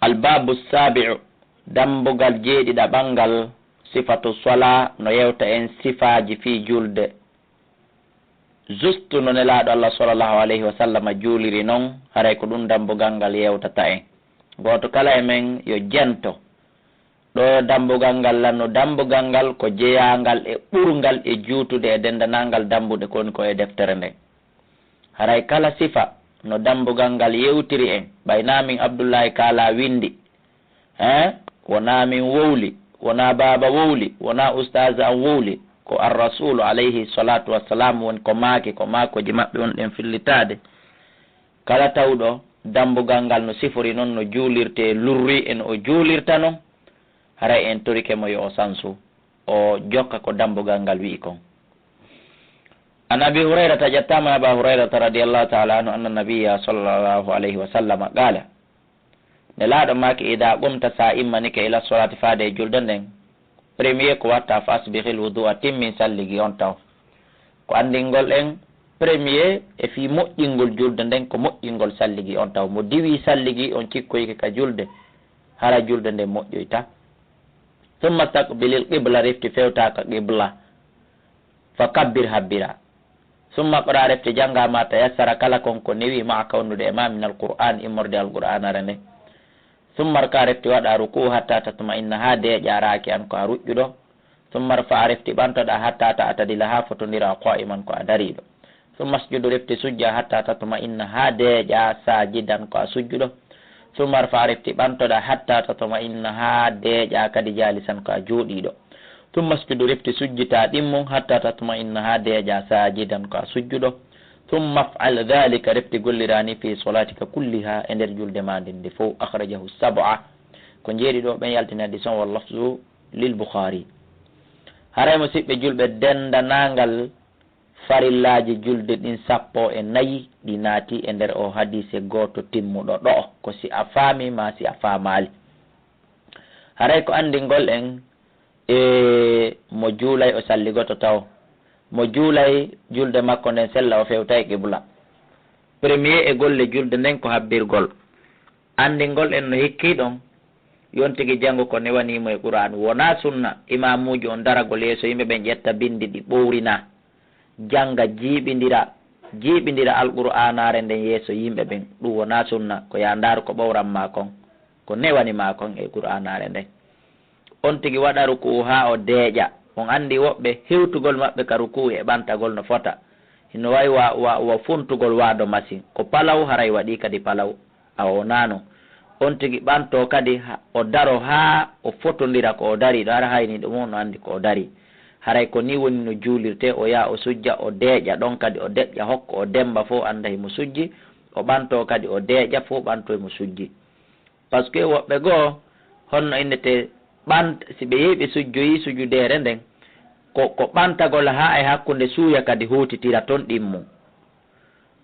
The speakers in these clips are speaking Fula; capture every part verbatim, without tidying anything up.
Albaabu saabi'u, dambugal jeeɗiɗaɓal ngal, sifatu salaa, no yewta en sifaaji fii julde. Juste no Nelaaɗo Allah sallallahu alayhi wa sallam juuliri non, haray ko ɗum dambugal ngal yewtata en. Gooto kala e men yo jento. Ɗo dambugal ngal lanno, dambugal ngal ko jeyaangal e ɓurngal e juutude e denndanangal dambuɗe ko woni ko e deftere nden. Haray kala sifa no dambugal ngal yewtiri en, ɓay naa min Abdullahi Kaala winndi, eh, wonaa min wowli, wonaa baaba wowli, wonaa ustaaz an wowli, ko Ar-Rasuulu alayhi salaatu wassalaam woni ko maaki, ko maakooji maɓɓe woni ɗen fillitaade. Kala tawɗo dambugal ngal no sifori non no juulirtee, lurri e no o juulirta non, haray en torike mo yo o sansu, o jokka ko dambugal ngal wi'i kon. An Abi Hurayrata, ƴettaama e Aba Hurayrata radiyallahu ta'ala anhu, anna nabiyya sallallahu alayhi wa sallam qaala, Nelaaɗo maaki, idaa qumta, si a imminike, ila salaati, faade e julde nden, premier ko watta, fa asbighil wudu'a, timmin salligi on taw. Ko anndingol en premier e fii moƴƴingol julde nden ko moƴƴingol salligi on taw. Mo diwii salligi on cikkoyike ka julde, hara julde nden moƴƴoyta. Summa staqbilil qibla, refti fewta ka qibla. Fa kabbir, habbira. Summa qra, refti jannga ma tayassara, kala kon ko newi, ma'a, ko wondude e ma, minal Qur'an, immorde Alqur'aanaare nden. Summa rka, refti waɗa ruku'u, hatta tatma'inna, haa deeƴa, raaki'an, ko a ruƴƴuɗo. Summa rfa, refti ɓantoɗa, hatta ta'tadila, haa fotondira, qa'iman, ko a dariiɗo. Summa sjudu, refti sujja, hatta tatma'inna, haa deeƴa, saajidan, ko a sujjuɗo. Summa rfa, refti ɓantoɗa, hatta tatma'inna, haa deeƴa kadi, jaalisan, ko a jooɗiiɗo. Summa sjudu, refti sujjita ɗimmun, hatta tatma'inna, haa deeƴa, saajidan, ko a sujjuɗo. Summa f'al dhalika, refti gollira nii, fi salaatika kulliha, e nder julde ma nden nde fow. Akhrajahu sab'a, ko jeeɗiɗo ɓen yaltini hadiis on, wal lafzu lil Bukhaari. Haray, musiɓɓe julɓe, denndanangal farillaaji julde ɗin sappo e nayi ɗi naati e nder oo hadiise gooto timmuɗo ɗo'o, ko si a faami maa si a faamaali. Haray ko anndingol en e mo juulay o salligoto taw. Mo juulay julde makko nden sella o fewtay qibla. Premier e golle julde nden ko habbirgol. Anndingol en no hikkii ɗon, yontigi janngo ko newanii mo e Qur'aan. Wonaa sunna imaamuujo on daragol yeeso yimɓe ɓen ƴetta binndi ɗi ɓowrina. Jannga, jiiɓindira, jiiɓindira Alqur'aanaare nden yeeso yimɓe ɓen. Ɗum wonaa sunna, ko yaa ndaaru ko ɓowran maa kon, ko newani maa kon e Qur'aanaare nden. On tigi waɗa ruku'u haa o deeƴa. On anndi woɓɓe hewtugol maɓɓe ka ruku'u e ɓantagol no fota. Hino wayi wa, wa, wa funtugol waado masin. Ko palaw, haray waɗii kadi palaw. Awa wonaa non. On tigi ɓantoo kadi, ha, o daroo haa o fotondira ko o darii ɗo, hara hayniiɗo mum no anndi ko o darii. Haray ko nii woni no juulirtee, o yaha o sujja, o deeƴa ɗon kadi, o deƴƴa hokko, o demmba fow annda himo sujji, o ɓantoo kadi o deeƴa fow ɓantoo himo sujji. Parce que woɓɓe goo, honno innetee, ɓant-, si ɓe yehii ɓe sujjoyii sujudeere nden, ko, ko ɓantagol haa e hakkunde suuya kadi hootitira ton ɗimmu.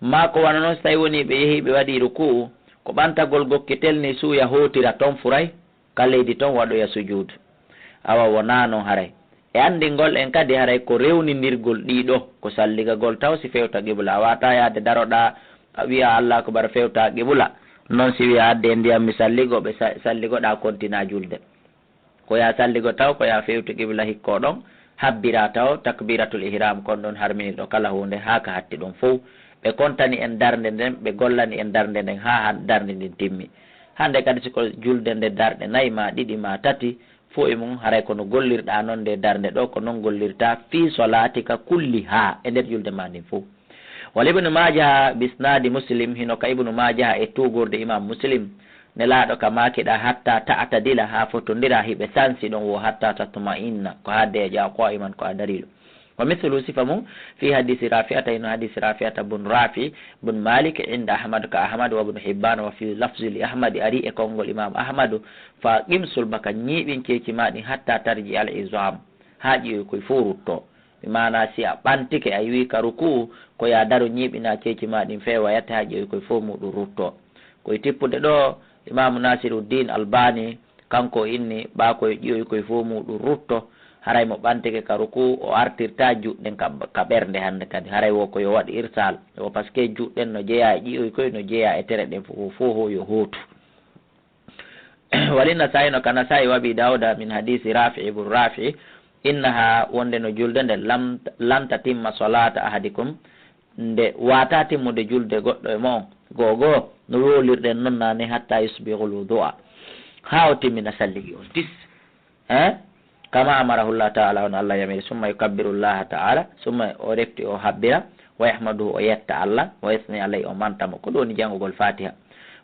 Maa ko wano non, si tawii wonii ɓe yehii ɓe waɗii ruku'u, ko ɓantagol gokketel nii suuya hootira ton furay, ka leydi ton waɗoya sujuudu. Awa wonaa non haray. E anndingol en kadi haray ko rewnindirgol ɗii ɗoo, ko salligagol taw si fewta qibla. A waawataa yaade daroɗaa, a wi'a Allaahu akbar fewta qibla. Non si wi'a adde ndiyam mi salligo, ɓe sa-, salligoɗaa kontinaa julde. Ko yaa salligo taw, ko yaa fewtu qibla hikkoo ɗon, habbiraa taw takbiratul ihram kon ɗon harminirɗo kala huunde haa ka hatti ɗon fow. Ɓe kontani en darnde nden, ɓe gollani en darnde nden haa han-, darnde nden timmi. Hannde kadi si ko julde nde darɗe nayi maa ɗiɗi maa tati, fow e mum haray ko no gollirɗaa non nde darnde ɗoo, ko non gollirtaa fii salaatika kullihaa e nder julde maa nden fow. Wal Ibnu Maaja bi isnaadi Muslim, hino ka Ibnu Maaja e tuugorde Imaam Muslim, Nelaaɗo ka maakiɗaa, "Hatta ta'tadila," haa fotondira, hiɓe sansi ɗon wo, "hatta tatma'inna," ko haa deeƴa, "qa'iman," ko a dariiɗo. Wa mithlu, sifa mum, fi hadiisi Rafi'ata, hino hadiisi Rafi'ata bun Rafi bun Malik, inda Ahmad, ka Ahmad, wa Ibnu Hibban, wa fi lafzi li Ahmad, ari e konngol Imaam Ahmadu, "Fa qim sulbaka," ñiiɓin ceeci maa ɗin, "hatta tarji al izam," haa ƴiyoy koy fow ruttoo. Bi maanaa, si a ɓantike, a iwii ka ruku'u, ko yaa daro ñiiɓinaa ceeci maa ɗin feewa yatte haa ƴiyoy koy fow muuɗum ruttoo. Ko e tippude ɗoo, Imaamu Nasiruddin Albani, kanko o inni, ɓaa ko e ƴiyoy koy fow muuɗum rutto, haray mo ɓantike ka ruku'u, o artirtaa juuɗe ɗen ka, ka ɓernde hannde kadi. Haray wo ko yo waɗ irsaal. Wo parce que juuɗe ɗen no jeyaa e ƴiyoy koy, no jeyaa e tere ɗen fow, fow yo hootu. Wali Nasa'i no ka Nasa'i wa Abi Dawuda min hadisi Rafi ibn Rafi, innaha, wonde no julde nde lam, lam tatimma salata ahadikum, nde wata timmude julde goɗɗo e mo'on, goo goo, no wolirɗen non naane, hatta yusbighul wudu'a, haa o timmina salligi on tis. Eh? Kama amarahullah ta'ala, on Allah yamiri, summa yukabbirullaha ta'ala, summa o refti o habbira, wa yahmaduhu, o yetta Allah, wa yusni alayhi, o manta mo. Ko ɗum woni janngugol Fatiha.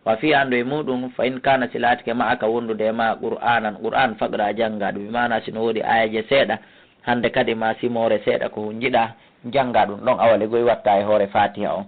Wa fi, anndu e muɗum, fa in kana, si laatike ma'aka, wondude e ma, qur'anan, qur'an, faqra, jannga ɗum, bi maana si no woodi ayaje seeɗa, hande kadi ma simoore seeɗa ko hunjiɗa, jannga ɗum ɗon, awa legoy watta e hoore Fatiha on.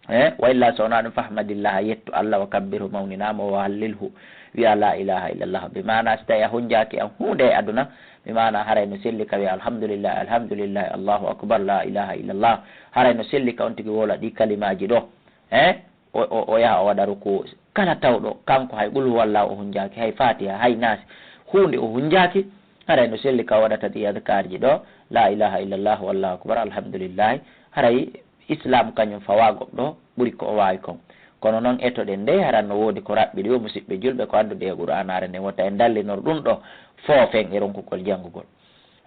Eh, wa illa so wonaa ɗum, fahmadillah, yettu Allah, wa kabbirhu, mawninaa mo, wa hallilhu, wi'a la ilaha illallah. Bi maana si tawi a hunjaaki an huunde e aduna, bi maana haray no selli ka wi'a alhamdulillah, alhamdulillah, Allahu akbar, la ilaha illallah. Haray no selli ka on tigi wowla ɗi kalimaaji ɗo. Eh, o, o, o yaha o waɗa ruku. Kala tawɗo kanko hay qul huwallahu o hunjaaki, hay Fatiha, hay Naasi, huunde o hunjaaki, haray no selli ka waɗata ɗi adkaarji ɗo, la ilaha illallah, wallahu akbar, alhamdulillah. Haray Islam kañum fawaa goɗɗo ɓuri ko o waawi kon. Kono non etoɗen dey, haran no woodi ko raɓɓiɗi o, musiɓɓe julɓe, ko anndude e Qur'aanaare nden, wota en dallinor ɗum ɗo foofen e ronkugol janngugol.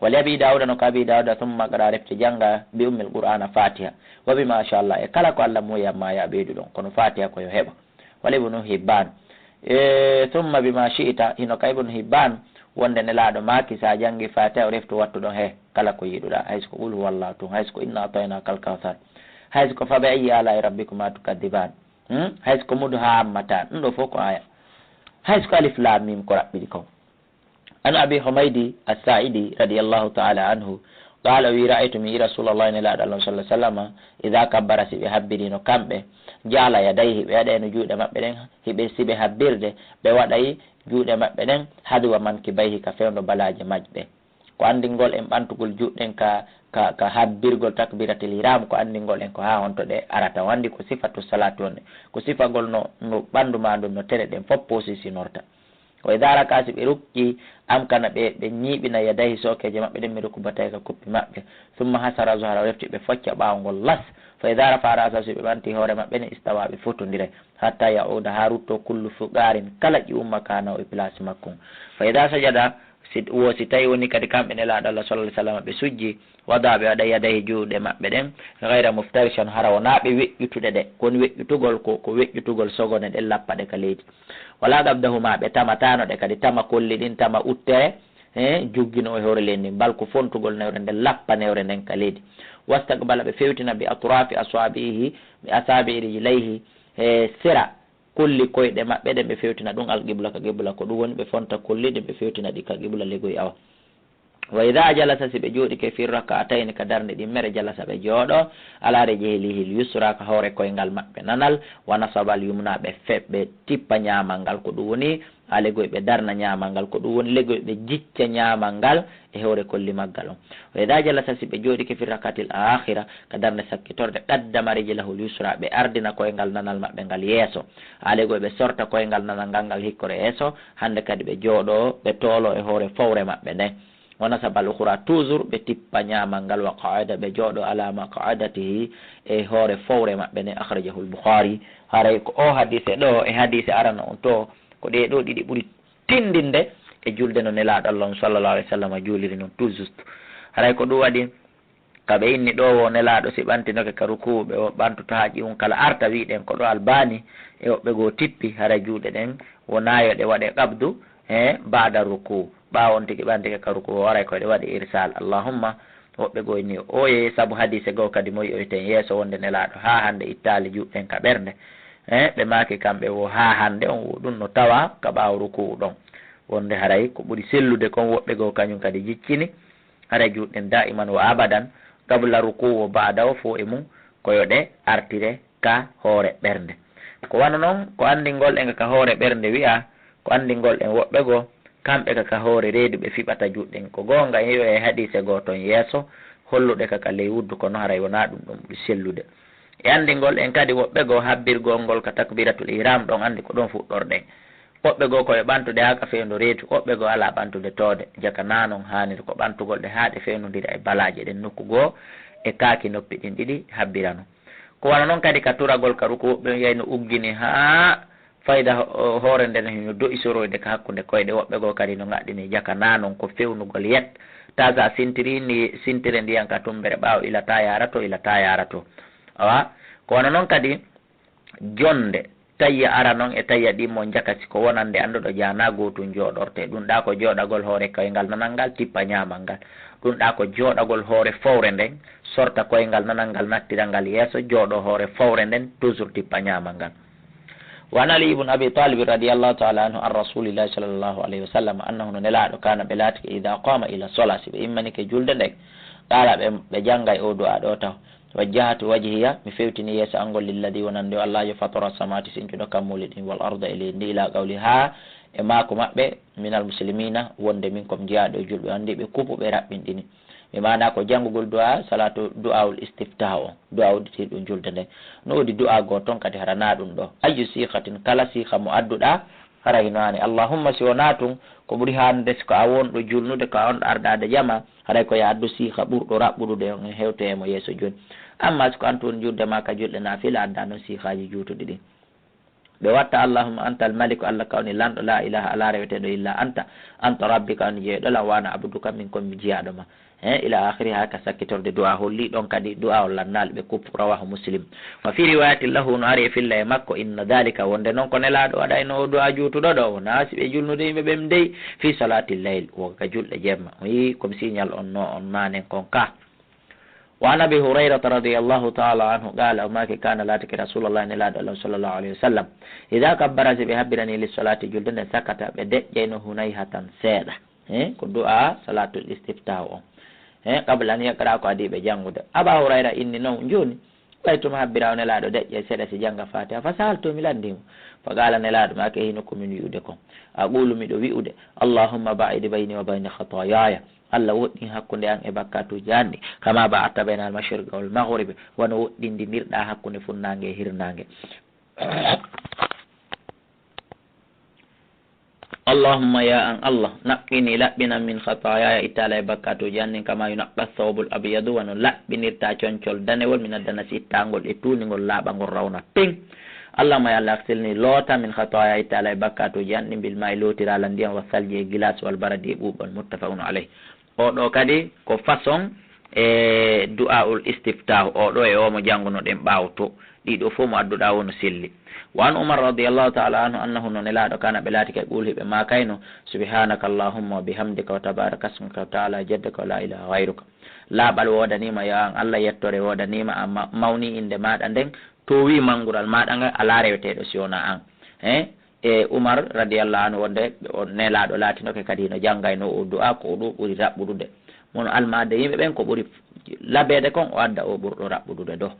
Wali Abi Dawuda, no ka Abi Dawuda, summa qra, refti jannga, bi ummil Qur'aana, Fatiha, wa bi ma sha Allah, e kala ko Allah muuyi amma ya ɓeydu ɗon, kono Fatiha ko yo heɓa. Wali Ibnu Hibban, e summa bi ma shi'ta, hino ka Ibnu Hibban, wonde Nelaaɗo maaki, si a janngi Fatiha, o reftu wattu ɗon he kala ko yiɗuɗaa, hay so ko qul huwallahu tun, hay so ko inna a'taynaka al-kawthar, hay so ko fa bi ayyi ala'i rabbikuma tukaddiban, hmm? Hay so ko mudhammatan, ɗum ɗo fof ko aya. Hay so ko alif lam mim ko raɓɓiɗi kon. An Abi Humaydi As-Sa'idi radiyallahu ta'ala anhu, qala, o wi, ra'aytu, mi yi Rasulallahi, Nelaaɗo Allah, sallallahu alaihi wasallam, idha kabbara, si ɓe habbirino kamɓe, ja'ala yadayhi, ɓe waɗayno juuɗe maɓɓe ɗen, hiɓe, si ɓe habbirde, ɓe waɗay juuɗe maɓɓe ɗen hadwa mankibayhi, ka fewndo balaaje majɓe. Ko anndingol en ɓantugol juuɗe ɗen ka, ka, ka habbirgol takbiratul ihram, ko anndingol en ko haa honto ɗe arata. O anndi ko sifatu salatu on, ko sifagol no, no ɓanndu maa ndun, no tere ɗen fof posisinorta. Wa idha raka, si ɓe rukki, amkana, ɓe, ɓe ñiiɓina yadayhi, sookeeje maɓɓe ɗen, min rukubatayhi, ka koppi maɓɓe. Summa hasara zuhra, o refti ɓe focca ɓaawo ngol las. Fa idha rafa ra'sa, si ɓe ɓanti hoore maɓɓe nden, istawa, ɓe fotondire. Hatta ya'uda, haa rutto, kullu fuqarin, kala ƴi'um makanahu, e place makko. Fa idha sajada, si, wo si tawi woni kadi kamɓe Nelaaɗo Allah sallallahu alaihi wasallam ɓe sujji, wada, ɓe waɗa yadayhi, juuɗe maɓɓe ɗen, ghayra muftarishan, hara wonaa ɓe weƴƴutuɗe ɗe. Ko woni weƴƴutugol? Ko, ko weƴƴutugol sogone ɗen, lappa ɗe ka leydi. Wala qabdahuma, ɓe tamataano ɗe kadi tama kolli ɗin, tama uttere, he, juggino e hoore leydi ndin, bal ko fontugol newre nden, lappa newre nden ka leydi. Wastaqbala, ɓe fewtina, bi atrafi aswabihi, bi asabi'i rijlayhi, he, sera kolli koyɗe maɓɓe ɗen, ɓe fewtina ɗum alqibla, ka qibla, ko ɗum woni ɓe fonta kolli ɗin, ɓe fewtina ɗi ka qibla legoy awa. Wa idha jalasa, si ɓe jooɗike, fi rak'atayni, ka darnde ɗimmere, jalasa, ɓe jooɗo, ala rijlihi al-yusra, ka hoore koyngal maɓɓe nanal, wa nasaba al-yumna, ɓe fe-, ɓe tippa ñaamal ngal, ko ɗum woni, haa legoy ɓe darna ñaamal ngal, ko ɗum woni legoy ɓe jicca ñaamal ngal e hoore kolli maggal on. Wa idha jalasa, si ɓe jooɗike, fi rak'atil akhira, ka darnde sakkitorde, qaddama rijlahu al-yusra, ɓe ardina koyngal nanal maɓɓe ngal yeeso, haa legoy ɓe sorta koyngal nanal ngal, ngal hikkore yeeso, hande kadi ɓe jooɗo, ɓe toolo e hoore fowre maɓɓe nden. Wa nasaba al-ukhra, toujours ɓe tippa ñaamal ngal, wa qa'ada, ɓe jooɗo, ala maq'adatihi, e hoore fowre maɓɓe nden. Akhrajahu al-Bukhari. Haray ko o hadise ɗo e hadise arano on to, ko ɗee ɗoo ɗiɗi ɓuri tindinde e julde no Nelaaɗo Allah on sallallahu alaihi wasallam juuliri non, tout juste. Haray ko ɗum waɗi ka ɓe inni ɗoo wo Nelaaɗo si ɓantinoke ka rukuu, ɓe o ɓantoto haa ƴi'um kala arta, wi'ɗen ko ɗo Albani e woɓɓe goo tippi, haray juuɗe ɗen wonaa yo ɗe waɗe qabdu, e ba'da rukuu, ɓaawo on tigi ɓantike ka rukuu, o waray ko ɗe waɗi irsal. Allahumma, woɓɓe goo inni ooyee, sabu hadise goo kadi mo yi'oyten yeeso wonde Nelaaɗo haa hande ittaali juuɗe ɗen ka ɓernde. E ɓe maaki kamɓe wo haa hande on wo ɗum no tawa ka ɓaawo rukuu ɗon. Wonde haray ko ɓuri sellude kon, woɓɓe goo kañum kadi jiccini, haray juuɗe ɗen daiman wa abadan, qabla rukuu wa ba'da, o fof e mum ko yo ɗe artire ka hoore ɓernde. Ko wano non, ko anndingol en ka hoore ɓernde wi'a, ko anndingol en woɓɓe goo, kamɓe ka, ka hoore reedu ɓe fiɓata juuɗe ɗen. Ko goonga, en yi'oyay hadiise goo ton yeeso, holluɗe ka, ka ley wuddu, kono haray wonaa ɗum ɗon ɓuri sellude. E anndingol en kadi woɓɓe goo habbirgol ngol ka takbiratul ihram ɗon, anndi ko ɗon fuɗɗorɗen. Woɓɓe goo ko e ɓantude haa ka fewndo reedu, woɓɓe goo alaa ɓantude toode, jaka naa non haaniri, ko ɓantugol ɗe haa ɗe fewndondira e balaaje ɗen nokku goo e kaaki noppi ɗin ɗiɗi habbirano. Ko wano non kadi ka turagol ka ruku, woɓɓe on yiyay no uggini haa Fayda ho-, hoore nden hino do'i soroyde ka hakkunde koyɗe, woɓɓe goo kadi no ngaɗɗini jaka naa non ko fewnugol yet. Taa sa sintiri ni, sintire ndiyan ka tumbere ɓaawo ila taa yaara to, ila taa yaara to. Awa, ko wano non kadi jonde, tayya ara non e tayya ɗimmo jaka si ko wonande anduɗo jaa naa gootun jooɗorte. Ɗun ɗaa ko jooɗagol hoore koyngal nanal ngal, tippa ñaamal ngal. Ɗun ɗaa ko jooɗagol hoore fowre nden, sorta koyngal nanal ngal, nattira ngal yeeso, jooɗo hoore fowre nden, toujours tippa ñaamal ngal. Wa an Ali ibn Abi Talib radiyallahu ta'ala anhu an Rasulillahi sallallahu alayhi wa sallam annahu no Nelaaɗo kaana ɓe laatike idaa qaama ila sola, si ɓe immanike julde nden, qaala ɓe, ɓe janngay oo du'aa ɗoo taho. Wajjahtu wajhiya, mi fewtini yeeso an ngol lilladhi wonande o Allaajo fatara samawaati sintuɗo kammuuli ɗin wal arda e leydi ndi ila qawli haa e maaku maɓɓe minal muslimina wonde min ko mi jeyaaɗo e julɓe, anndi ɓe kupu ɓe raɓɓinɗini. Mi maanaa ko janngugol du'aa, salaatu du'aawul istiftah on, du'aa udditirɗum julde nden. No woodi du'aa goo ton kadi hara naa ɗum ɗoo. Ayyu siikhatin, kala siikha mo adduɗaa, hara hino haani. Allahumma si wonaa tun, ko ɓuri haanude si ko a wonɗo julnude, ko a wonɗo ardaade jama, haray ko yo a addu siikha ɓurɗo raɓɓuɗude on, en hewtoyay mo yeeso jooni. Amma si ko an tun julde maa ka julɗe naafila, addaa non siikhaaji juutuɗi ɗin. Ɓe watta, Allahumma antal maliku, Allah ka woni lanɗo, laa ilaaha, alaa reweteeɗo illa anta, anta rabbi, ka woni jeyɗo lan, wa ana abduka, min ko mi jiyaaɗo ma. He, ila akhiri, haa ka sakkitorde du'a holli ɗon kadi du'a on lannaali ɓe kup, rawahu Muslim. Wa fi riwayatin lahu, no ari e filla e makko, inna dhalika, wonde non ko Nelaaɗo waɗayno o du'a juutuɗo ɗo, o naasi ɓe julnude yimɓe ɓen dey, fi salati layl, wo ka julɗe jemma. O yi comme signal on no on maanen kon ka. Wa an Abi Hurayrata radiyallahu ta'ala anhu qala, o maaki, kana, laatike, Rasulullah, Nelaaɗo Allah sallallahu alayhi wa sallam, idha kabbara, si ɓe habbirani li salati, julde nde, sakata, ɓe deƴƴayno, hunayhatan, seeɗa. He, ko du'a salatul istiftah on. He, qabla an yaqra, ko adii ɓe janngude. Aba Hurayra inni non, jooni, ɓay tuma habbira o Nelaaɗo deƴƴay seeɗa si jannga Fatiha, fa sa'altu, mi lanndii mo. Fa qala, Nelaaɗo maaki, hino ko min wi'ude kon. Aqulu, miɗo wi'ude, Allahumma ba'id bayni wa bayna khataayaya. Allah woɗɗin hakkunde an e bakkatuuji an ɗin, kama ba'adta bayna al-mashriqi wal maghribi, wano woɗɗindinirɗaa hakkunde funnaange e hirnaange. Allahumma, ya an Allah, naqqini, laɓɓinan, min khataayaya, ittaala e bakkatuuji an ɗin, kama yunaqqa thawbul abyadu, wano laɓɓinirta concol danewol, min ad-danasi, ittaangol e tuuningol, laaɓangol rawna peng. Allahumma, ya Allah, aghsilni, loota, min khataayaya, ittaala e bakkatuuji an ɗin, bil maa'i, lootiraala ndiyan, wa thalji, e gilas, wal baradi, e ɓuuɓol. Muttafaqun alayh. Oo ɗoo kadi ko façon e du'aa'ul istiftah. Oo ɗoo e oo mo janngunoɗen ɓaawo too. Ɗii ɗoo fow mo adduɗaa woo no selli. Wa an Umar radiyallahu ta'ala anhu annahu, no Nelaaɗo kaana ɓe laatike, yaqulu, hiɓe maakayno, subhanaka Allahumma wa bihamdika wa tabaraka ismuka wa ta'ala jadduka wa la ilaha ghayruka. Laaɓal woodanii ma, ya an Allah, yettoore woodanii ma, a ma-, mawnii innde maaɗa nden, toowii manngural maaɗa ngal, alaa reweteeɗo si wonaa an. He? E Umar radiyallahu anhu wonde o Nelaaɗo laatinoke kadi hino janngayno oo du'aa, ko oo ɗoo ɓuri raɓɓuɗude. Mono almaade yimɓe ɓen ko ɓuri labeede kon, o adda oo ɓurɗo raɓɓuɗude ɗoo.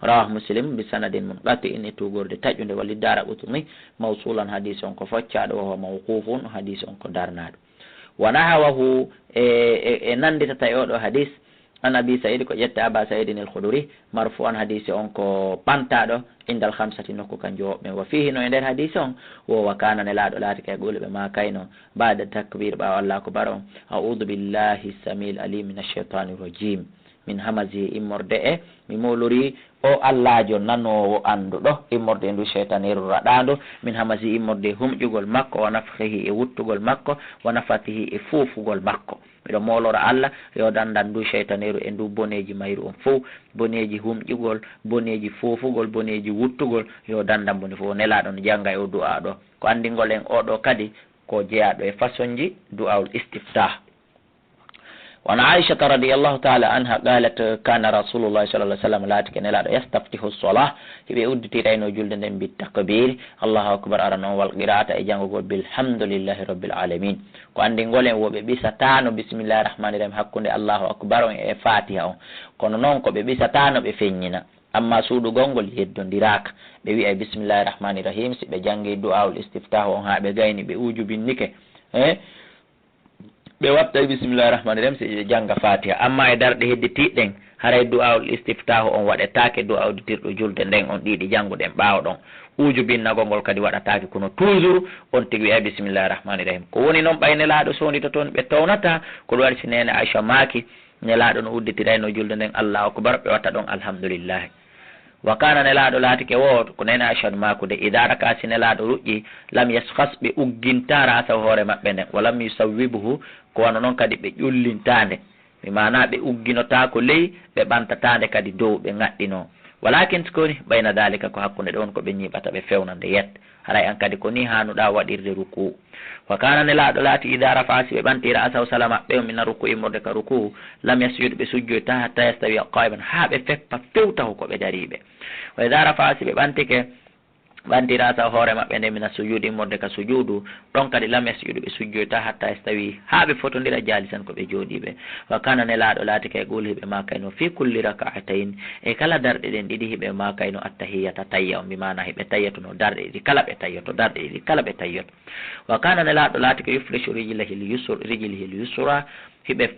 Rawahu Muslim bi sanadin munqati'in, e tuugorde taƴunde, wali Daaraqutni mawsulan, hadiis on ko foccaaɗo, wa huwa mawquufun, hadiis on ko darnaaɗo. Wa nahawahu, e, e, e nannditata e oo ɗoo hadiis, An Abi Sa'id, ko ƴetta Aba Sa'idin al-Khudri, marfu'an, hadiisi on ko pantaaɗo, indal khamsati, nokku kanjum woɓɓe. Wa fihi, no e nder hadiisi on, wo wa kana, Nelaaɗo laatike, yaqulu, ɓe maakayno, ba'da takbir, ɓaawo Allahu akbar on, a'udhu billahi samil alim minash shaytanir rajim, min hamazihi, immorde e, mi moolorii o Allaajo nanoowo annduɗo, immorde e ndu shaytaneeru raɗaandu, min hamazihi, immorde e humƴugol makko, wa nafkhihi, e wuttugol makko, wa nafathihi, e foofugol makko. Miɗo moolora Allah, yo dandan ndu shaytaneeru e ndu boneeji mayru on fow, boneeji humƴugol, boneeji foofugol, boneeji wuttugol, yo dandan bone fow. Nelaaɗo no jannga e o du'aa ɗoo. Ko anndingol en oo ɗoo kadi ko jeyaaɗo e façonji du'aawul istiftah. Wa an Aishata radiyallahu ta'ala anha qalat, kana Rasulullah sallallahu alaihi wasallam, laatike Nelaaɗo, yastaftihu as-salah, hiɓe udditirayno julde nden bit takbiri, Allahu akbar, arano on, wal qira'ata, e janngugol bilhamdulillahi rabbil alamin. Ko anndingol en wo ɓe ɓisataano bismillahir rahmanir rahim hakkunde Allahu akbar on e Fatiha on. Kono non ko ɓe ɓisataano ɓe feññina. Amma suuɗugol ngol yeddondiraaka. Ɓe wi'ay bismillahir rahmanir rahim, si ɓe janngi du'aul istiftah on haa ɓe gayni, ɓe ujubinnike. Eh? Ɓe wattay bismillahir rahmanir rahim, si ɓe jannga Fatiha. Amma e darɗe hedditiiɗe ɗen, haray du'aul istiftah on waɗetaake, du'a udditirɗo julde nden on ɗiɗi jannguɗen ɓaawo ɗon. Ujubinnagol ngol kadi waɗataake, kono toujours on tigi wi'ay bismillahir rahmanir rahim. Ko woni non, ɓay Nelaaɗo sowndito toon, ɓe townataa. Ko ɗum waɗi si neene Aisha maaki, Nelaaɗo no udditirayno julde nden Allahu akbar, ɓe watta ɗon alhamdulillahi. Wa kana, Nelaaɗo laatike wo, ko Neene Aysha on maaku de, idaa raka, si Nelaaɗo ruƴƴi, lam yaskhas, ɓe uggintaa ra'sahu, hoore maɓɓe nden, wa lam yusawwibhu, ko wano non kadi ɓe ƴullintaa nde. Mi maanaa ɓe ugginotaako ley, ɓe ɓantataa nde kadi dow, ɓe ŋaɗɗinoo. Walaakin, si ko woni, bayna daalika, ko hakkunde ɗon ko ɓe ñiiɓata, ɓe fewna nde yet. Haray an kadi ko nii haanuɗaa waɗirde rukuu. Wa kana, Nelaaɗo laati, idaa rafa'a, si ɓe ɓanti ra'sahu, sala maɓɓe on, mina rukuu, immorde ka rukuu, lam yasjud, ɓe sujjoytaa, hattaa yastawiya qaa'iman, haa ɓe feppa fewtaho ko ɓe dariiɓe. Wa idaa rafa'a, si ɓe ɓantike, ɓanti ra'sahu, hoore maɓɓe nde, mina sujuudi, immorde ka sujuudu, ɗon kadi lam yasjud, ɓe sujjoytaa, hattaa yastawi, haa ɓe fotondira jaalisan, ko ɓe jooɗiiɓe. Wa kana, Nelaaɗo laatike, yaquulu, hiɓe maakayno, fii kulli raka'atayn, e kala darɗe ɗen ɗiɗi, hiɓe maakayno, attahiyyata, tayya on, bi maana hiɓe tayyatuno darɗe ɗiɗi kala, ɓe tayyoto darɗe ɗiɗi kala, ɓe tayyoto. Wa kana, Nelaaɗo laatike, yufrishu rijlahil yusr-, rijlihil yusra, hiɓe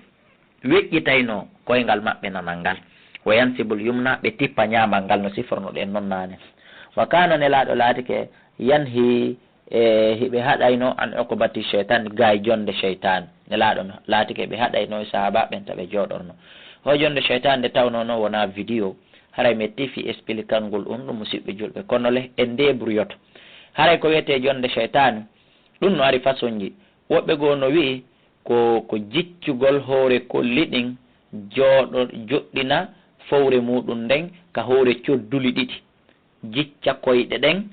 weƴƴitayno koyngal maɓɓe nanal ngal. Wa yansibul yumna, ɓe tippa ñaamal ngal, no sifornoɗen non naane. Wa kana, Nelaaɗo laatike, yanhi, e hiɓe haɗayno, an uqbati shaytan, gay jonde shaytan. Nelaaɗo no laatike ɓe haɗayno e sahaaba ɓen ta ɓe jooɗorno. Ho jonde shaytan nde tawno no wona video. Haray mi tifi expliquer ngol on ɗum, musiɓɓe julɓe. Kono le, en débrouilloto. Haray ko wiyetee jonde shaytan, ɗum no ari façonji. Woɓɓe goo no wi'i ko, ko jiccugol hoore kolli ɗin, jooɗo, joɗɗina fowre muɗum nden ka hoore codduli ɗiɗi. Jicca koyɗe ɗen,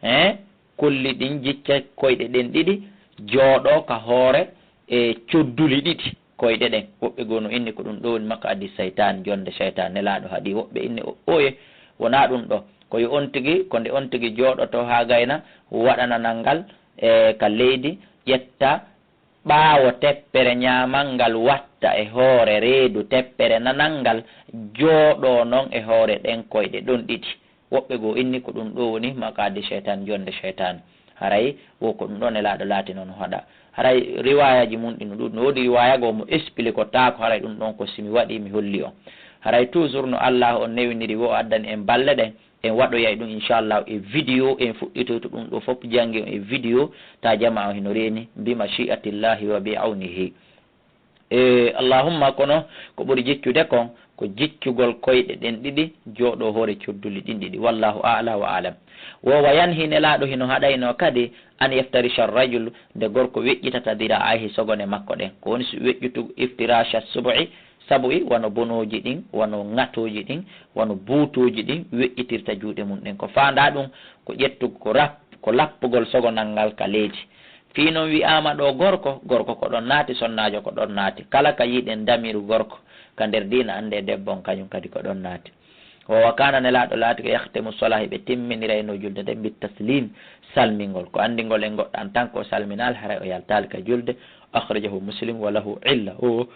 eh, kolli ɗin, jicca koyɗe ɗen ɗiɗi, jooɗo ka hoore e codduli ɗiɗi koyɗe ɗen. Woɓɓe goo no inni ko ɗum ɗo woni maq'adi saytan, jonde shaytan. Nelaaɗo haɗi woɓɓe inni o-, oye, wonaa ɗum ɗo. Ko yo on tigi, ko nde on tigi jooɗoto haa gayna, waɗa nanal ngal, e, ka leydi, ƴetta ɓaawo teppere ñaamal ngal, watta e hoore reedu teppere nanal ngal, jooɗoo non e hoore ɗen koyɗe ɗon ɗiɗi. Woɓɓe goo inni ko ɗum ɗo woni maq'adi shaytan, jonde shaytan. Haray wo ko ɗum ɗo Nelaaɗo laatino no haɗa. Haray riwaayaaji mun ɗi no ɗuuɗi. No woodi riwaaya goo mo expliquotaako, haray ɗum ɗon ko si mi waɗi mi holli on. Haray toujours no Allah on newiniri wo o addani en balle ɗen, en waɗoyay ɗum inchallah e video, en fuɗɗitoyto ɗum ɗo fof janngi on e video, ta jama on hino reeni, bi mashi'atillahi wa bi awnihi. E, allahumma, kono ko ɓuri jiccude kon, ko jiccugol koyɗe ɗen ɗiɗi, jooɗo hoore codduli ɗin ɗiɗi. Wallahu a'la wa a'lam. Wo wa yanhi, Nelaaɗo hino haɗayno kadi, an yaftarisha rajul, nde gorko weƴƴitata dira'ayhi, sogone makko ɗen. Ko woni si weƴƴutu iftirasha subu'i, sabu'i, wano bonooji ɗin, wano ŋatooji ɗin, wano buutooji ɗin, weƴƴitirta juuɗe mun ɗen. Ko faandaa ɗum, ko ƴettu-, ko rap-, ko lappugol sogonal ngal ka leydi. Fii non wi'aama ɗo gorko, gorko ko ɗon naati, sonnaajo ko ɗon naati. Kala ka yi'ɗen damiiru gorko ka nder diina, anndee debbo on kañum kadi ko ɗon naati. O wa kaana, Nelaaɗo laatike, yahtimu sola, hiɓe timminirayno julde nden, bit taslim, salmingol. Ko anndingol en goɗɗo en tant que o salminaali, haray o yaltaali ka julde. Akhrajahu Muslim wa lahu illa. O